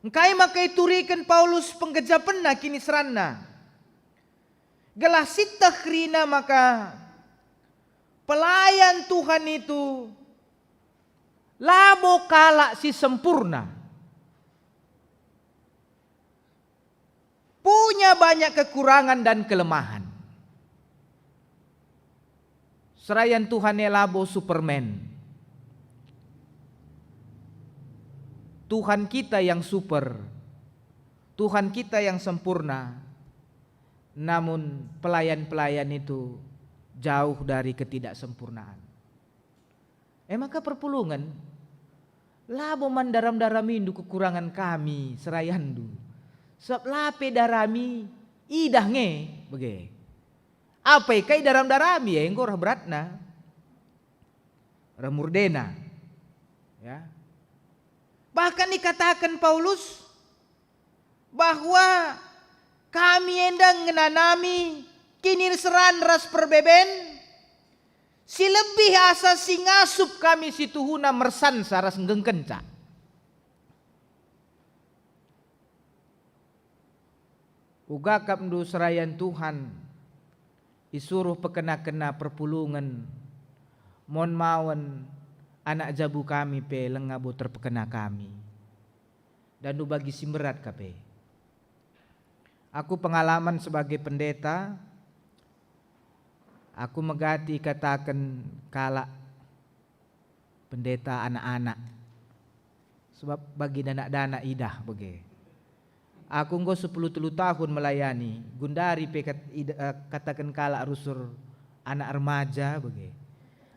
Engkai maka ituriken Paulus penggejapenna kiniseranna? Gelah sieteh kerina maka pelayan Tuhan itu labo kalak si sempurna, punya banyak kekurangan dan kelemahan. Serayan Tuhan e labo Superman. Tuhan kita yang super, Tuhan kita yang sempurna, namun pelayan-pelayan itu jauh dari ketidaksempurnaan. E maka perpulungen, labo man daram-daramindu kekurangan kami, serayanndu. Sebab la pe darami idah nge, bage. Apai kai daram-darami, e enggo reh beratna, reh murdena. Ya. Bahkan ikataken Paulus, bahwa kami enda ngenanami kiniseran ras perbeben si lebih asa si ngasup kami si tuhuna mersansa ras nggengkenca. Uga kap ndu serayan Tuhan, isuruh pekena-kena perpulungen, mon mawen anak jabu kami pe langa bo terpekena kami. Dandu bagi si mberat ka pe. Aku pengalaman sebagai pendeta, aku megati ikataken kalak pendeta anak-anak, sebab bagi danak-danak idah bage. Aku enggo sepuluh telu tahun melayani, gundari pe kat-, id-, eh, kataken kalak rusur anak remaja bage.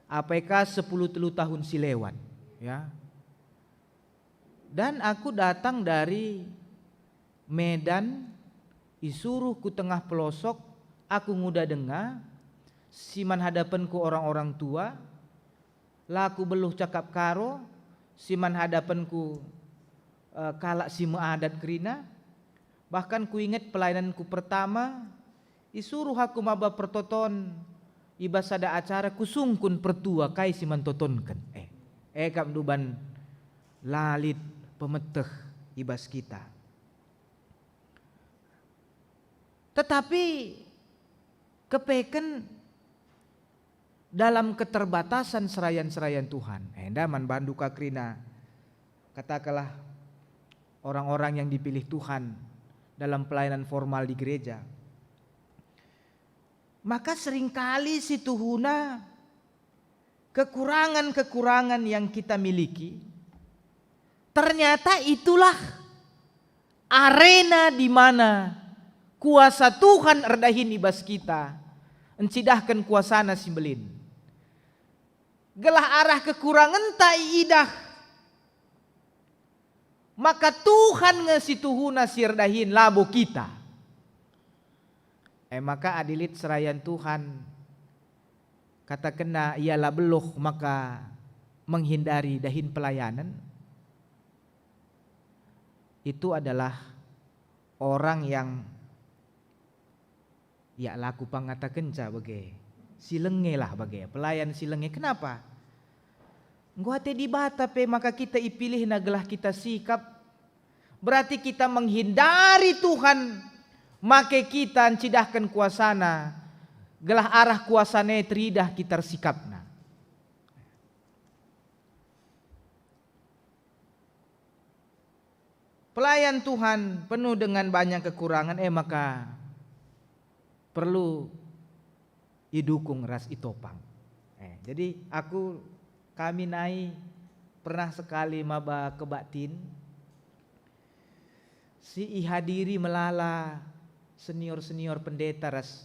Apai ka sepuluh telu tahun si lewat, ya. Dan aku datang dari Medan, isuruh ku tengah pelosok, aku nguda denga, si man hadapenku orang-orang tua, la kubeluh cakap Karo, si man hadapenku, eh, kalak si meadat kerina. Bahkan kuinget pelayananku pertama, isuruh aku maba pertoton i bas sada acara, kusungkun pertua kai si man totonken. Eh, e kap nduban la lit pemeteh i bas kita. Tetapi kepeken dalam keterbatasan serayan-serayan Tuhan. Enda man bandu ka kerina, katakanlah orang-orang yang dipilih Tuhan dalam pelayanan formal di gereja. Maka seringkali si tuhuna kekurangan-kekurangan yang kita miliki, ternyata itulah arena di mana kuasa Tuhan erdahin i bas kita, encidahken kuasaNa si mbelin. Gelah arah kekurangenta iidah, maka Tuhan nge si tuhuna si erdahin, labo kita. E maka adi lit serayan Tuhan, katakenna ia la beluh maka menghindari dahin pelayanan, itu adalah orang yang, ya, la kupangatakenca bage, si lenge lah bage, pelayan si lenge. Kenapa? Enggo ate Dibata pe maka kita ipilihNa gelah kita sikap. Berarti kita menghindari Tuhan make kita ncidahken kuasaNa, gelah arah kuasaNa e teridah kita ersikapna. Pelayan Tuhan penuh dengan banyak kekurangan, e maka perlu idukung ras itopang. Eh, jadi aku, kami nai pernah sekali maba kebaktin si ihadiri melala senior-senior pendeta ras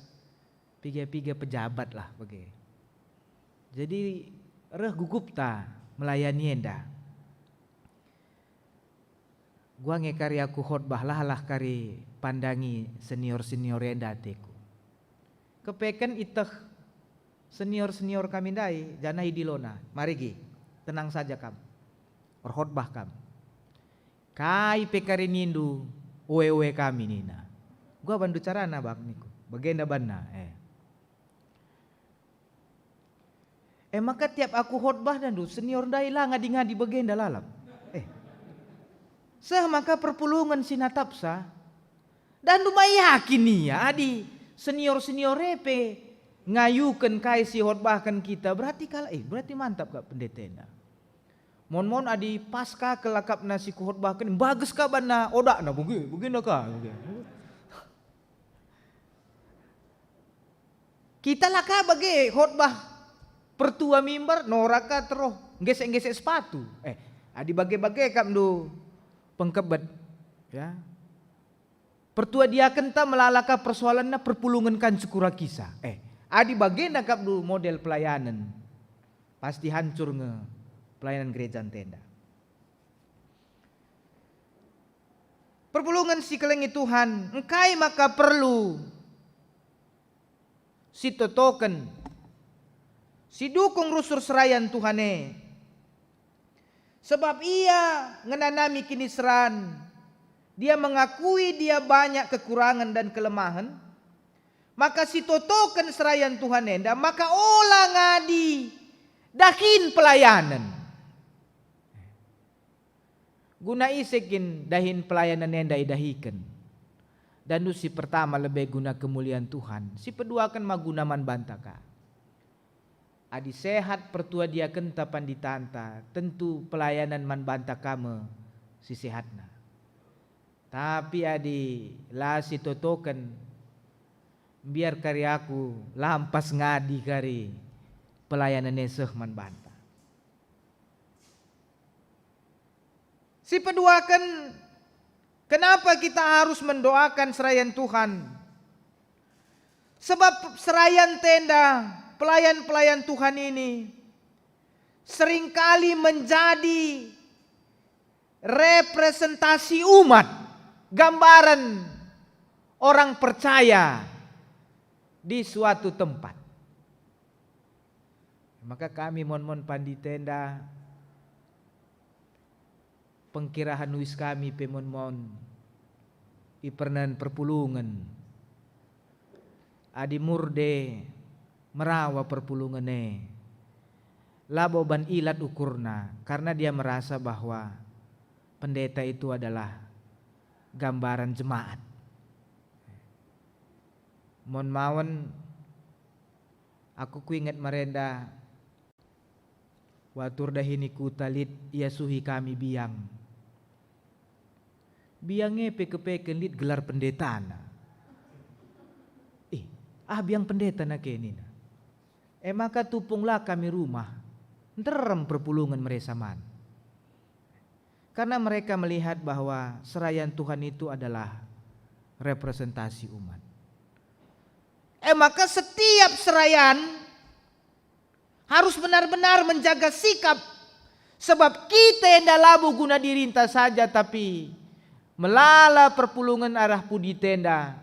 piga-piga pejabat lah bage. Jadi reh gugupta melayani enda. Gua nge kari aku khotbah, lah-lah kari pandangi senior-senior enda ateku. Kepeken iteh senior-senior kami ndai, janah idilona, "Mari gi, tenang saja kam. Erkhotbah kam. Kai pe kari nindu, oe-oe kami," nina. Gua bandu carana bak niku. Bagenda banna, eh. E maka tiap aku khotbah dandu, senior ndai la ngadi-ngadi bagenda lalap. Eh. Seh maka perpulungen si natapsa. Dandu ma yakin ia, adi senior-senior e pe ngayuken kai si khotbahken kita, berarti kal-, eh, berarti mantap kap pendetena. Mon-mon adi pas ka kelakapna si kukhotbahken, bages ka banna odakna, bage, bagenda ka, bage. Kita la ka bage khotbah pertua mimbar, nora ka teroh nggesek-nggesek sepatu. Eh, adi bage-bage kap ndu pengkebet, ya. Pertua diakenta melala ka persoalanna, perpulungen ka ncukur akisa. Eh, adi bagenda kap ndu model pelayanen, pasti hancur nge pelayanan gereja ntenda. Perpulungen si kelengi Tuhan, engkai maka perlu sitotoken, sidukung rusur serayan Tuhan e? Sebab ia ngenanami kiniseran, dia mengakui dia banyak kekurangan dan kelemahan, maka sitotoken serayan Tuhan enda maka ola ngadi dahin pelayanen. Guna ise kin dahin pelayanen enda idahiken? Dandu si pertama lebe guna kemulian Tuhan, si peduaken ma guna man banta ka. Adi sehat pertua diakenta panditanta, tentu pelayanan man banta ka me si sehatna. Tapi adi la sitotoken, mbiar kari aku lampas ngadi kari pelayanen e seh man banta. Sipeduaken, kenapa kita harus mendoakan serayan Tuhan? Sebab serayan tenda, pelayan-pelayan Tuhan ini seringkali menjadi representasi umat, gambaran orang percaya di suatu tempat. Maka kami mon-mon pandi tenda, pengkirahan uis kami pe mon-mon ipernehen perpulungen. Adi murde merawa perpulungen e, labo ban ilat ukurna, karena dia merasa bahwa pendeta itu adalah gambaran jemaat. Mon mawen, aku kuinget marenda, watur dahin i kuta lit iasuhi kami biang. Biang e pe kepeken lit gelar pendetana. "Ih, ah, biang pendeta nake," nina. E maka tupunglah kami rumah, nterem perpulungen meresa man. Karena mereka melihat bahwa serayan Tuhan itu adalah representasi umat. E maka setiap serayan harus benar-benar menjaga sikap, sebab kita enda labo guna dirinta saja, tapi melala perpulungen arah pudi tenda.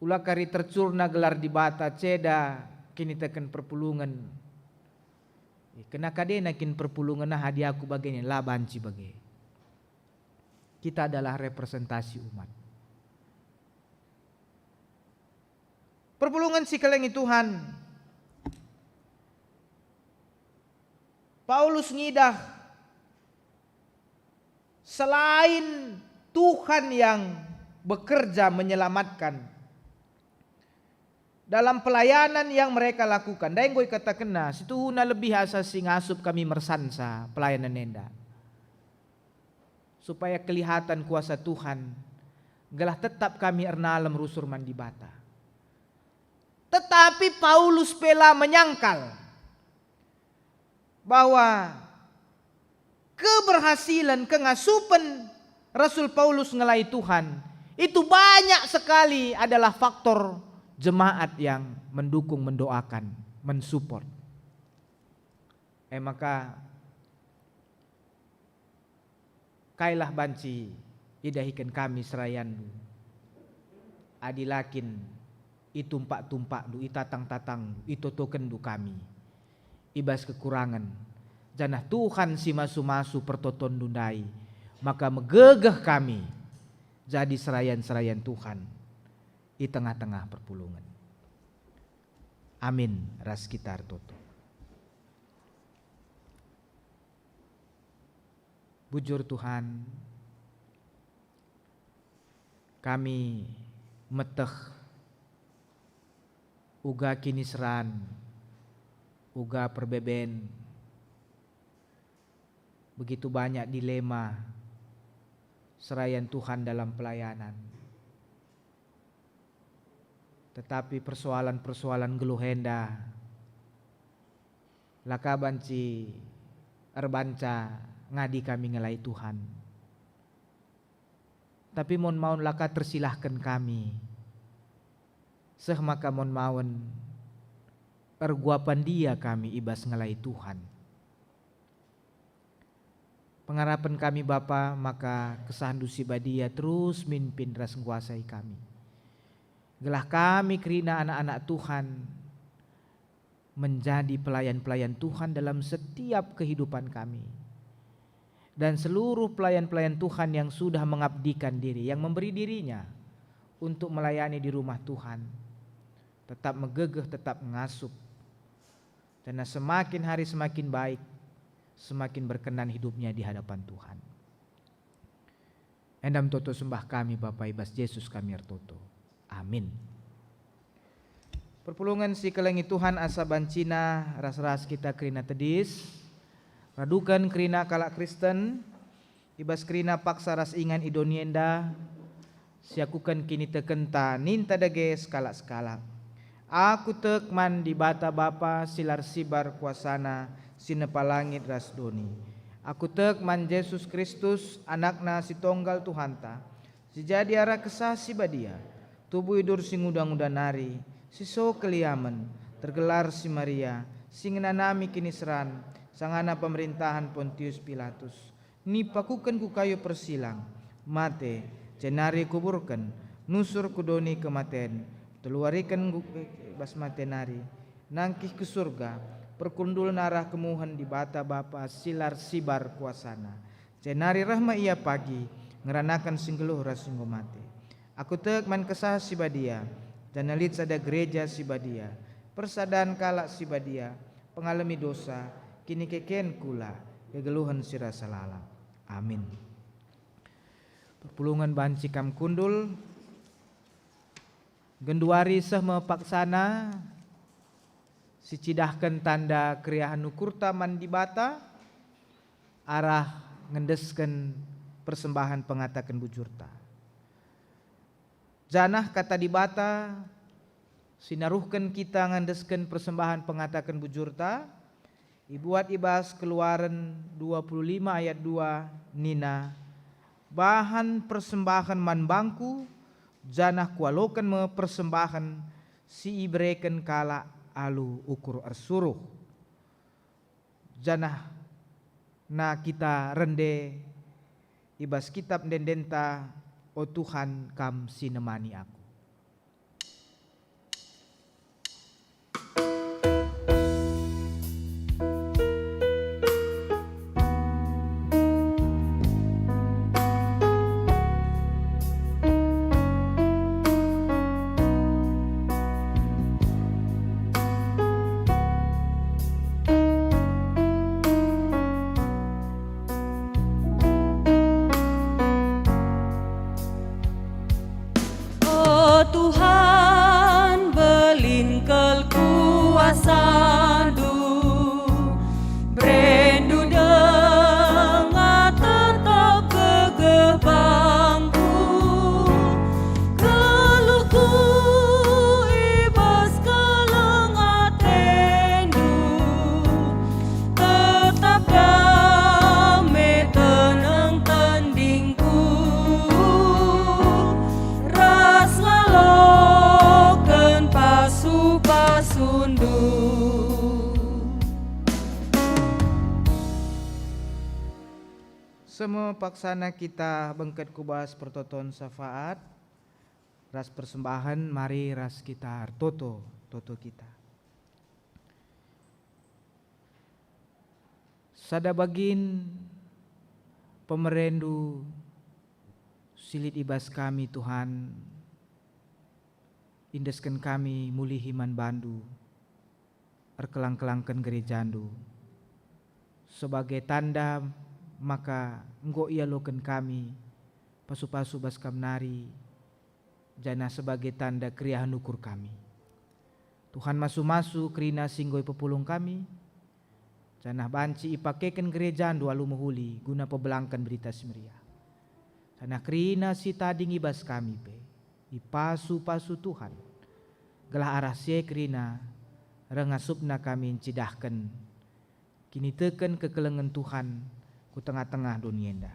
Ula kari tercurna gelar Dibata ceda kiniteken perpulungen. Kena kadena kin perpulungen, ah, adi aku bage nina, la banci bage. Kita adalah representasi umat. Perpulungen si kelengi Tuhan, Paulus ngidah selain Tuhan yang bekerja menyelamatkan, dalam pelayanan yang mereka lakukan, ndai enggo ikatakenna, situhuna lebih asa si ngasup kami mersansa pelayanan enda, supaya kelihatan kuasa Tuhan, gelah tetap kami ernalem rusur man Dibata. Tetapi Paulus pe la menyangkal bahwa keberhasilan, kengasupen Rasul Paulus ngelai Tuhan itu banyak sekali adalah faktor jemaat yang mendukung, mendoakan, mensupport. E maka, kailah banci idahiken kami serayanNdu, adi la kin itumpak-tumpakNdu, itatang-tatangNdu, itotokenndu kami i bas kekurangen, janah Tuhan si masu-masu pertotonndu ndai, maka megegeh kami jadi serayan-serayan Tuhan i tengah-tengah perpulungen. Amin. Ras kita ertoto. Bujur Tuhan, kami meteh uga kiniseran, uga perbeben, begitu banyak dilema serayan Tuhan dalam pelayanan. Tetapi persoalan-persoalan geluh enda la ka banci erbanca ngadi kami ngelai Tuhan. Tapi mon maun la ka tersilahken kami, seh maka mon maun erguapan dia kami i bas ngelai Tuhan. Pengarapen kami, Bapa, maka KesahNdu Si Badia terus mimpin ras nguasai kami, gelah kami kerina anak-anak Tuhan menjadi pelayan-pelayan Tuhan dalam setiap kehidupan kami. Dan seluruh pelayan-pelayan Tuhan yang sudah mengabdikan diri, yang memberi dirinya untuk melayani di rumah Tuhan, tetap megegeh, tetap ngasup, karena semakin hari semakin baik, semakin berkenan hidupnya di hadapan Tuhan. Enda me toto sembah kami, Bapa, i bas Jesus kami ertoto. Amin. Perpulungen si kelengi Tuhan, asa bancina ras-ras kita kerina tedis, raduken kerina kalak Kristen, I bas kerina paksa ras ingan i doni enda, siakuken kinitekenta ninta dage sekalak-sekalak. Aku tek man Dibata Bapa si la ersibar kuasaNa si nepa langit ras doni. Aku tek man Jesus Kristus, AnakNa si tonggal Tuhanta, si jadi arah Kesah Si Badia, tubuh idur si nguda-nguda nari, si so keliamen, tergelar si Maria, si ngenanami kiniseran, sangana pemerintahan Pontius Pilatus. Nipakuken ku kayu persilang, mate, jenari kuburken, nusur ku doni kematen, telu wariken nggo bas mate nari, nangkih ku Surga, perkundulna arah kemuhen Dibata Bapa si la ersibar kuasaNa. Jenari reh me Ia pagi, ngeranaken si nggeluh ras si enggo mate. Aku tek man Kesah Si Badia, janah lit sada gereja si badia, persadan kalak si badia, pengalemi dosa, kinikeken kula, kegeluhen si rasa lalap. Amin. Perpulungen banci kam kundul, genduari seh me paksana, sicidahken tanda keriahen ukurta man Dibata arah ngendesken persembahen pengataken bujurta. Janah Kata Dibata si naruhken kita ngendesken persembahen pengataken bujurta, ibuat i bas Keluaren dua puluh lima ayat dua nina, "Bahan persembahen man bangKu, janah Kualoken me persembahen si ibereken kalak alu ukur ersuruh." Janah na kita rende i bas kitap ende-endenta, "O Tuhan, Kam si nemani aku." O Tuhan, belin kal kuasaNdu, bereNdu denga tetap gegeh bangku. Geluhku i bas keleng ateNdu, tetap dame teneng tendingku, ras ngaloken pasu-pasuNdu. Seh me paksana kita bengket ku bas pertoton syafaat ras persembahen, mari ras kita ertoto, toto kita. Sada bagin pemereNdu si lit i bas kami, Tuhan, iendesken kami mulihi man bandu, erkelang-kelangken gerejaNdu, sebagai tanda maka enggo ialoken kami pasu-pasu bas Kam nari, janah sebagai tanda keriahen ukur kami. Tuhan, masu-masu kerina si enggo ipepulung kami, janah banci ipakeken gerejaNdu alu mehuli guna pebelangken Berita Si Meriah. Janah kerina si tading i bas kami pe ipasu-pasu Tuhan, gelah arah si e kerina reh ngasupna kami ncidahken kiniteken kekelengen Tuhan ku tengah-tengah doni enda.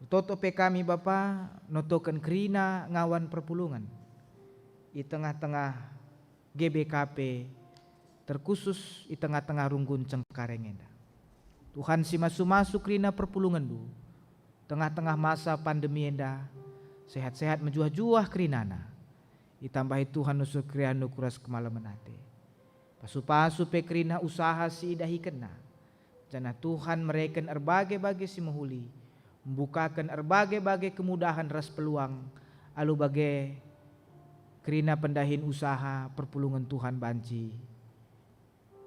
Ertoto pe kami, Bapa, notoken kerina ngawan perpulungen i tengah-tengah G B K P, terkhusus i tengah-tengah runggun Cengkareng enda. Tuhan, si masu-masu kerina perpulungenNdu, tengah-tengah masa pandemi enda, sehat-sehat mejuah-juah kerinana. Itambahi Tuhan nusur keriahen ukur ras kemalemen ate. Pasu-pasu pe kerina usaha si idahikenna, janah Tuhan mereken erbage-bage si mehuli, mbukaken erbage-bage kemudahan ras peluang, alu bage kerina pendahin usaha perpulungen Tuhan banci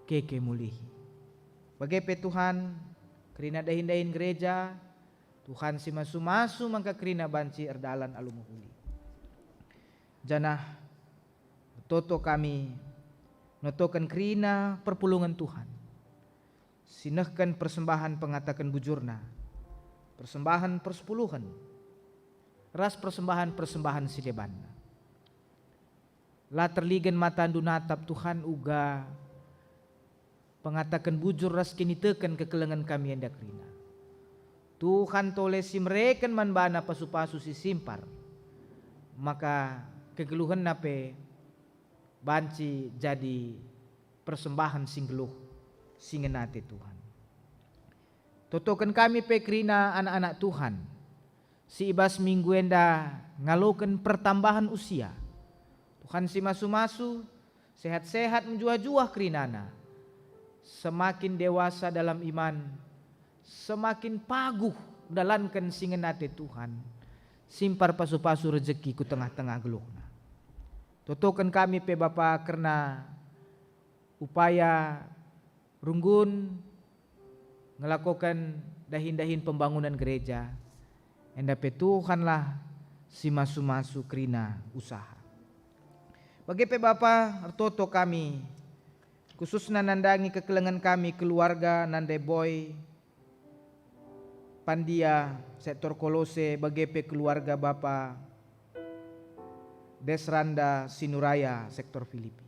keke mulihi. Bage pe Tuhan, kerina dahin-dahin gereja, Tuhan si masu-masu maka kerina banci erdalan alu mehuli. Janah toto kami notoken kerina perpulungen Tuhan, si nehken persembahen pengataken bujurna, persembahen persepuluhen, ras persembahen-persembahen si debanna. La terligen matandu natap, Tuhan, uga pengataken bujur ras kiniteken kekelengen kami enda kerina. Tuhan tole si mereken man bana pasu-pasu si simpar, maka kegeluhenna pe banci jadi persembahen si nggeluh, si ngena ate Tuhan. Totoken kami pe kerina anak-anak Tuhan, si i bas minggu enda ngaloken pertambahen usia. Tuhan si masu-masu, sehat-sehat, mejuah-juah kerinana. Semakin dewasa dalam iman, semakin paguh ndalanken si ngena ate Tuhan, simpar pasu-pasu rejeki ku tengah-tengah geluhna. Totoken kami pe, Bapa, kerna upaya runggun ngelakoken dahin-dahin pembangunen gereja, enda pe Tuhanlah si masu-masu kerina usaha. Bage pe Bapa, ertoto kami, khususna nandangi kekelengen kami keluarga Nande Boy, Pandia, sektor Kolose, bage pe keluarga Bapa Desranda Sinuraya, sektor Filipi.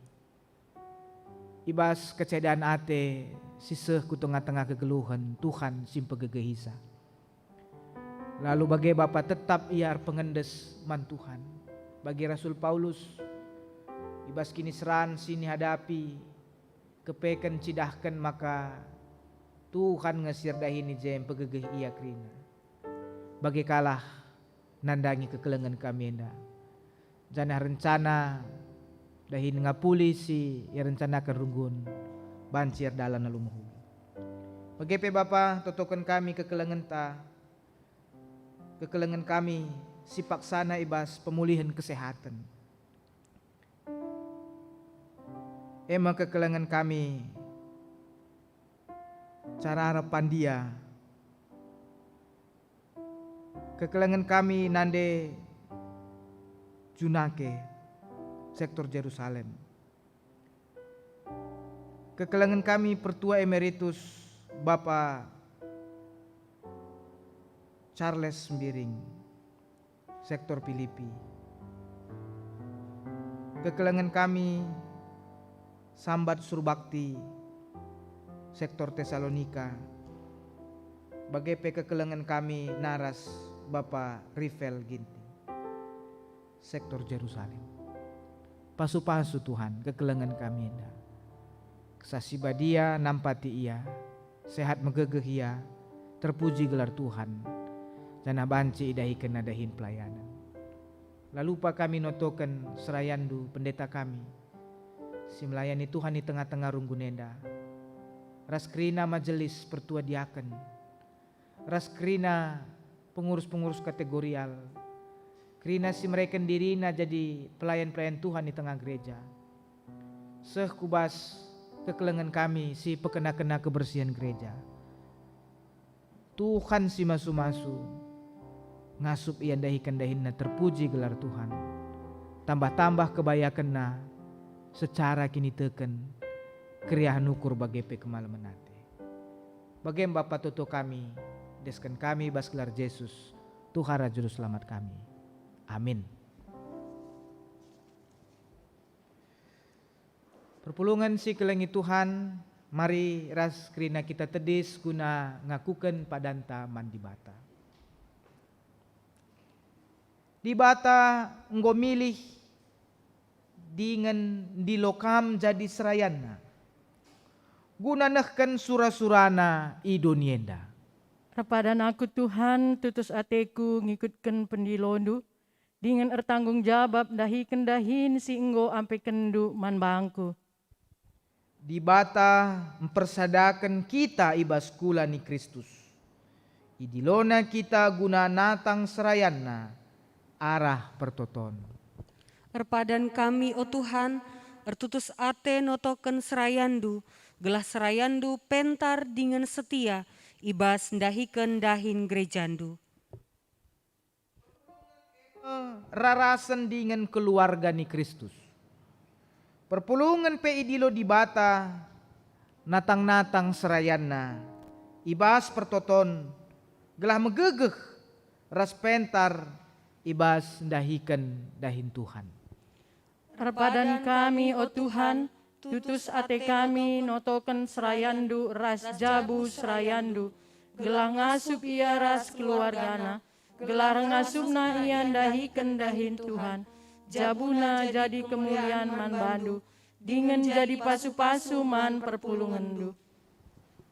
I bas kecedan ate si seh ku tengah-tengah kegeluhen, Tuhan si mpegegehisa. Lalu bage Bapa tetap ia erpengendes man Tuhan. Bagi Rasul Paulus, i bas kiniseran si nihadapi, kepeken cidahken maka Tuhan nge si erdahin i je mpegegeh ia kerina. Bage kalah nandangi kekelengen kami enda, janah rencana dahin ngapuli si irencanaken runggun banci erdalan alu mehuli. Bage pe Bapa, totoken kami kekelengenta, kekelengen kami si paksana i bas pemulihen kesehaten. E me kekelengen kami cara arep Pandia. Kekelengen kami Nande Junake, sektor Jerusalem. Kekelengen kami Pertua Emeritus Bapa Charles Mbiring, sektor Pilipi. Kekelengen kami Sambat Surbakti, sektor Tesalonika, bage pe kekelengen kami naras Bapa Rivel Ginting, sektor Jerusalem. Pasu-pasu Tuhan kekelengen kami enda. Kesah Si Badia nampati ia, sehat megegeh ia, terpuji gelar Tuhan, janah banci idahikenna dahin pelayanan. La lupa kami notoken serayanNdu, pendeta kami, si melayani Tuhan i tengah-tengah runggun enda, ras kerina majelis pertua diaken, ras kerina pengurus-pengurus kategorial, kerina si mereken dirina jadi pelayan-pelayan Tuhan i tengah gereja. Seh ku bas kekelengen kami si pekena-kena kebersihen gereja. Tuhan si masu-masu, ngasup ia ndahiken dahinna, terpuji gelar Tuhan. Tambah-tambah kebayakenna secara kiniteken, keriahen ukur bage pe kemalemen ate. Bage me Bapa, toto kami, desken kami bas gelar Jesus, Tuhara Juru Selamat kami. Amin. Perpulungen si kelengi Tuhan, mari ras kerina kita tedis guna ngakuken padanta man Dibata. Dibata enggo milih dingen ndilo kam jadi serayanNa, guna nehken sura-suraNa i doni enda. Erpadan aku, Tuhan, tutus ateku ngikutken pendiloNdu, dingen ertanggung jabap ndahiken dahin si enggo ampekenNdu man bangku. Dibata mpersadaken kita i bas kula ni Kristus. IdiloNa kita guna natang serayanNa arah pertoton. Erpadan kami, o Tuhan, ertutus ate notoken serayanNdu, gelah serayanNdu pentar dingen setia i bas ndahiken dahin gerejaNdu. Rarasen dingen keluarga ni Kristus. Perpulungen pe idilo Dibata natang-natang serayanNa i bas pertoton, gelah megegeh ras pentar i bas ndahiken dahin Tuhan. Erpadan kami, o Tuhan, tutus ate kami notoken serayanNdu ras jabu serayanNdu, gelah ngasup ia ras keluargana, gelah ngasupna ia ndahiken dahin Tuhan, jabuna jadi kemulian man bandu, dingen jadi pasu-pasu man perpulungenNdu.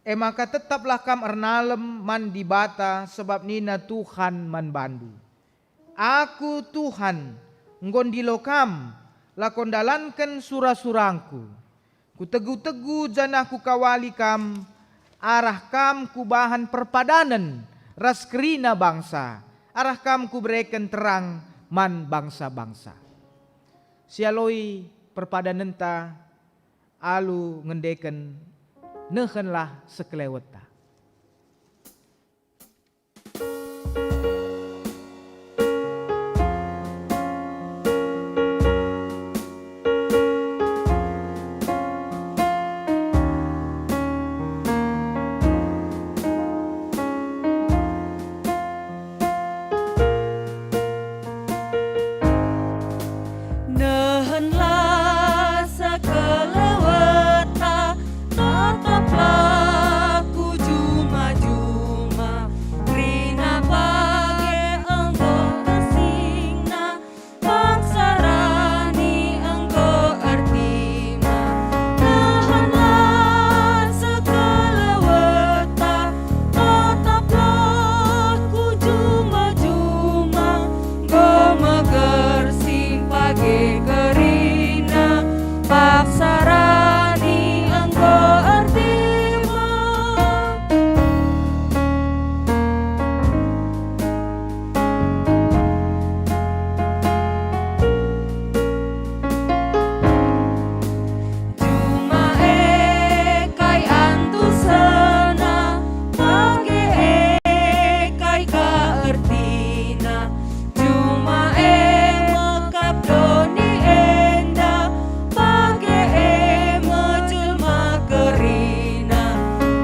E maka tetaplah kam ernalem man Dibata, sebab nina Tuhan man bandu, "Aku, Tuhan, enggo ndilo kam, lako ndalanken sura-surangKu. Kutegu-tegu janah Kukawali kam, arah kam Kubahan perpadanen ras kerina bangsa, arah kam Kubereken terang man bangsa-bangsa." Sialoi perpadanenta alu ngendeken, "Nehenlah sekelewetta." Nehenlah sekelewetta, tetaplah ku juma-juma, kerina bage enggo asingna, paksa rani enggo ertima. Nehenlah sekelewetta, tetaplah ku juma-juma, enggo megersing bage kerina, paksa rani enggo ertima. Juma e kai antusenna, bage e kai ka ertina. Juma e mekap doni enda, bage e me jelma kerina.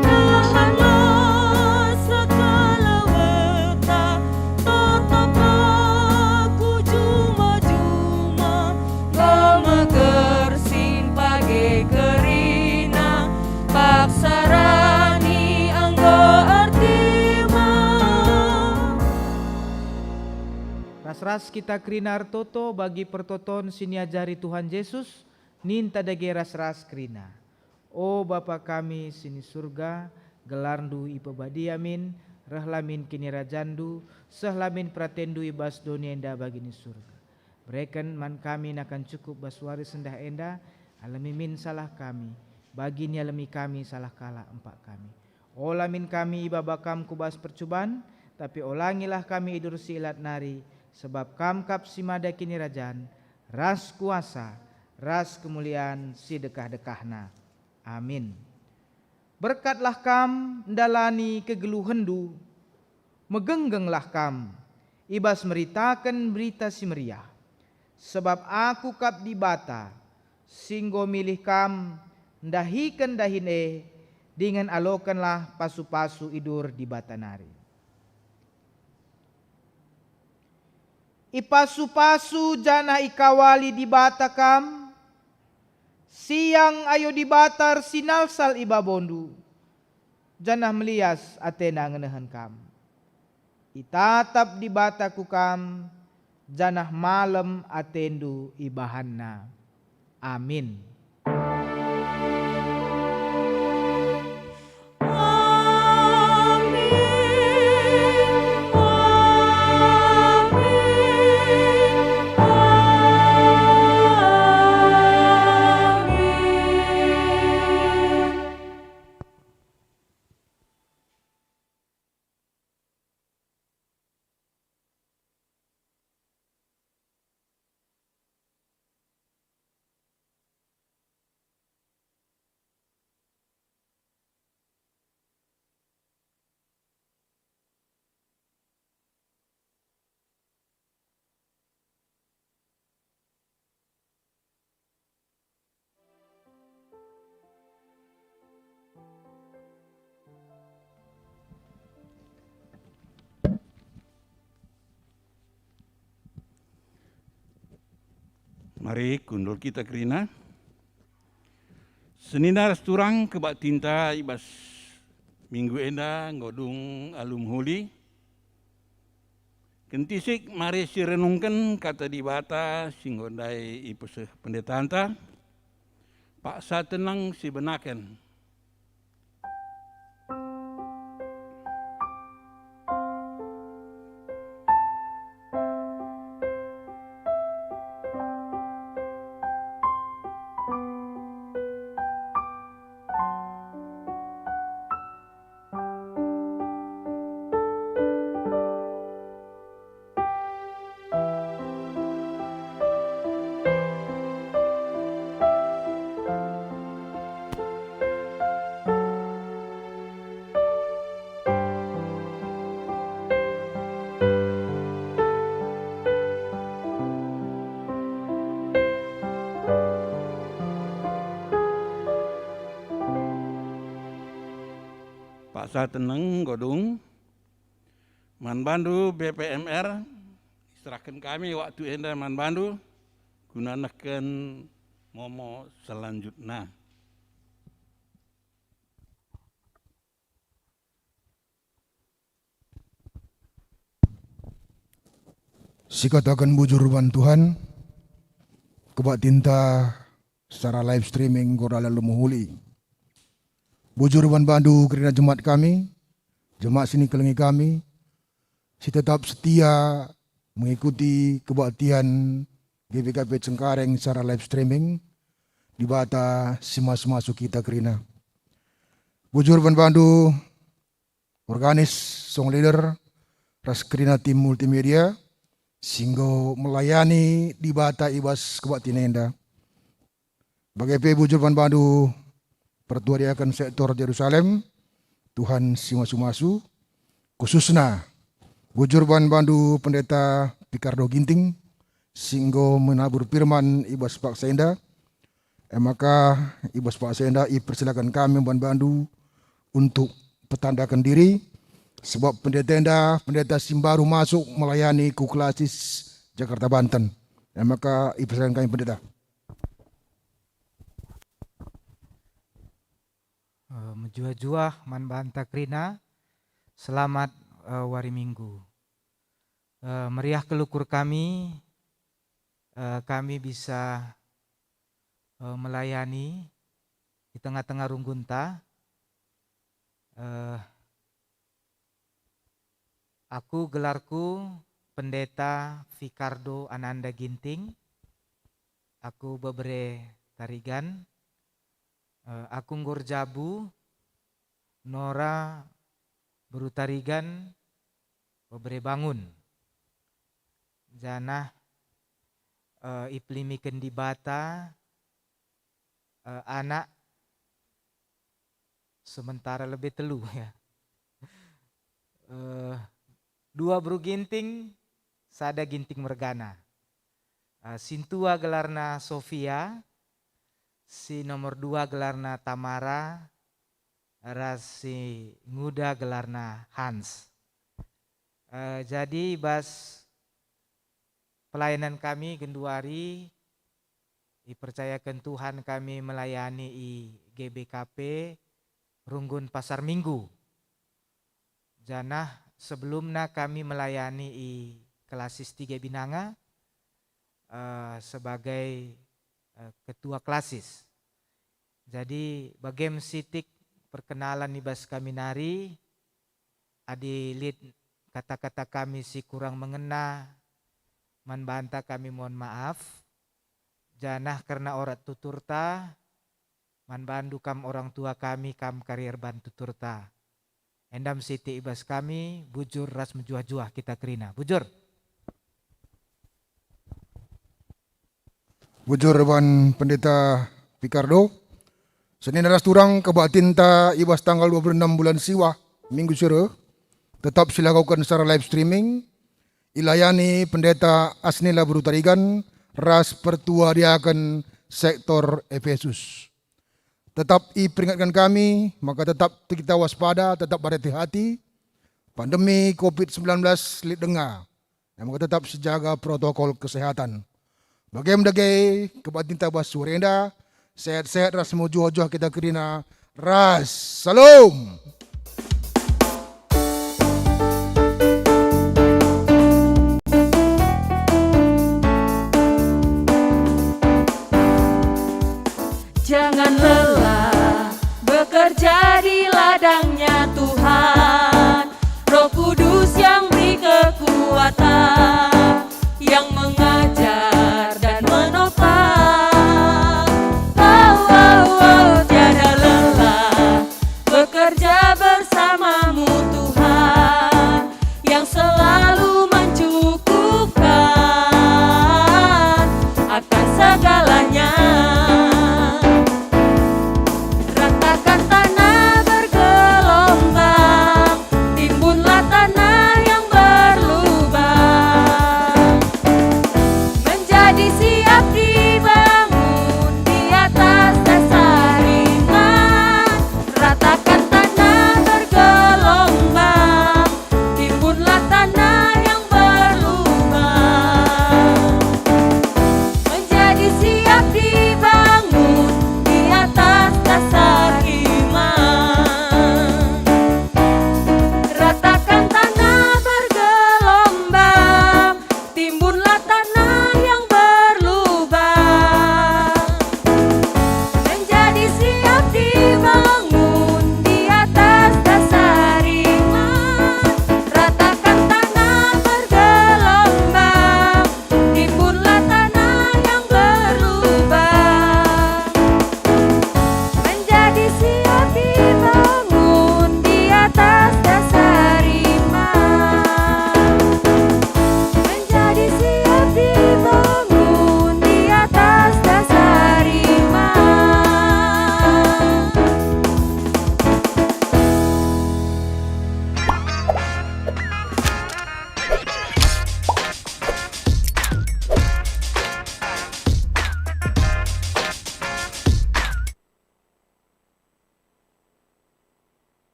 Nehenlah sekelewetta, tetaplah ku juma-juma, enggo megersing bage kerina, paksa rani enggo ertima. Ras-ras kita kerina ertoto bagi pertoton si niajari Tuhan Jesus, ninta dage ras-ras kerina. O Bapa kami si ni Surga, gelarNdu ipebadia min, rehlah min kinirajanNdu, sehlah min peratenNdu i bas doni enda bagi ni Surga. Bereken man kami nakan cukup bas wari sendah enda, alemi min salah kami, bagi nialemi kami salah kalak empak kami. Ola min kami ibaba Kam ku bas percuban, tapi olangilah kami idur si ilat nari, sebab Kam kap si mada kinirajan, ras kuasa, ras kemulian si dekah-dekahna. Amin. Berkatlah kam ndalani kegeluhenndu, megenggenglah kam i bas meritaken Berita Si Meriah. Sebab Aku kap Dibata, si enggo milih kam ndahiken dahin e, dingen alokenlah pasu-pasu idur Dibata nari. Ipasu-pasu janah ikawali Dibata kam. Siang ayo Dibata ersinalsal i babondu, janah melias ateNa ngenehen kam. Itatap Dibata ku kam, janah malem atendu ibahanNa. Amin. Mari kundul kita kerina. Senina ras turang kebaktinta i bas minggu enda enggo dung alu mehuli. Kentisik mari sirenungken Kata Dibata si enggo ndai ipeseh pendetanta. Paksa tenang sibenaken. Paksa teneng, enggo dung. Man bandu B P M R, iserahken kami waktu enda man bandu guna nehken momo selanjutna. Sikataken bujur man Tuhan, kebaktinta secara live streaming enggo la alu mehuli. Bujur man bandu kerina jemaat kami, jemaat si nikelengi kami, si tetap setia mengikuti kebaktian G B K P Cengkareng secara live streaming, Dibata si masu-masu kita kerina. Bujur man bandu, organis, song leader, ras kerina tim multimedia, si enggo melayani Dibata i bas kebaktin enda. Bage pe bujur man bandu pertua diaken sektor Jerusalem, Tuhan si masu-masu, khususna bujur man bandu Pendeta Pikardo Ginting, si enggo menabur firman i bas paksa enda. E maka i bas paksa enda ipersilaken kami man bandu untuk petandaken diri, sebab pendeta enda pendeta si mbaru masuk melayani ku Klasis Jakarta Banten. E maka ipersilaken kami, Pendeta. Eh, mejuah-juah man banta kerina, selamat, eh, wari Minggu. Eh, meriah kal ukur kami, eh, kami bisa, eh, melayani di tengah-tengah runggunta. Eh, aku gelarku Pendeta Fikardo Ananda Ginting. Aku bebere Tarigan. Eh, aku enggo erjabu, nora beru Tarigan, bebere Bangun. Janah, eh, ipelimiken Dibata, eh, anak sementara lebe telu, ya. Eh, dua beru Ginting, sada Ginting mergana. Eh, sintua gelarna Sofia, si nomor dua gelarna Tamara, ras si nguda gelarna Hans. Eh, jadi bas pelayanan kami genduari, ipercayaken Tuhan kami melayani i G B K P Runggun Pasar Minggu. Janah sebelumna kami melayani i Klasis Tiga Binanga, eh, sebagai, eh, ketua klasis. Jadi, bagem sitik perkenalan i bas kami nari, adi lit kata-kata kami si kurang mengena man banta, kami mohon maaf, janah kerna orat tuturta, man bandu kam orang tua kami, kam kari erban tuturta. Enda me sitik i bas kami, bujur ras mejuah-juah kita kerina. Bujur. Bujur man Pendeta Pikardo. Senina ras turang kebaktinta i bas tanggal dua puluh enam bulan Siwah, Minggu si reh, tetap silakoken secara live streaming, ilayani Pendeta Asnila Beru Tarigan ras pertua diaken sektor Efesus. Tetap iperingatken kami maka tetap kita waspada, tetap berhati-hati. Pandemi covid sembilan belas lit denga, e maka tetap sijaga protokol kesehatan. Bage me dage kebatinta bas sore enda, sehat-sehat ras mejuah-juah kita kerina ras. Salam. Jangan lelah bekerja di ladangnya Tuhan.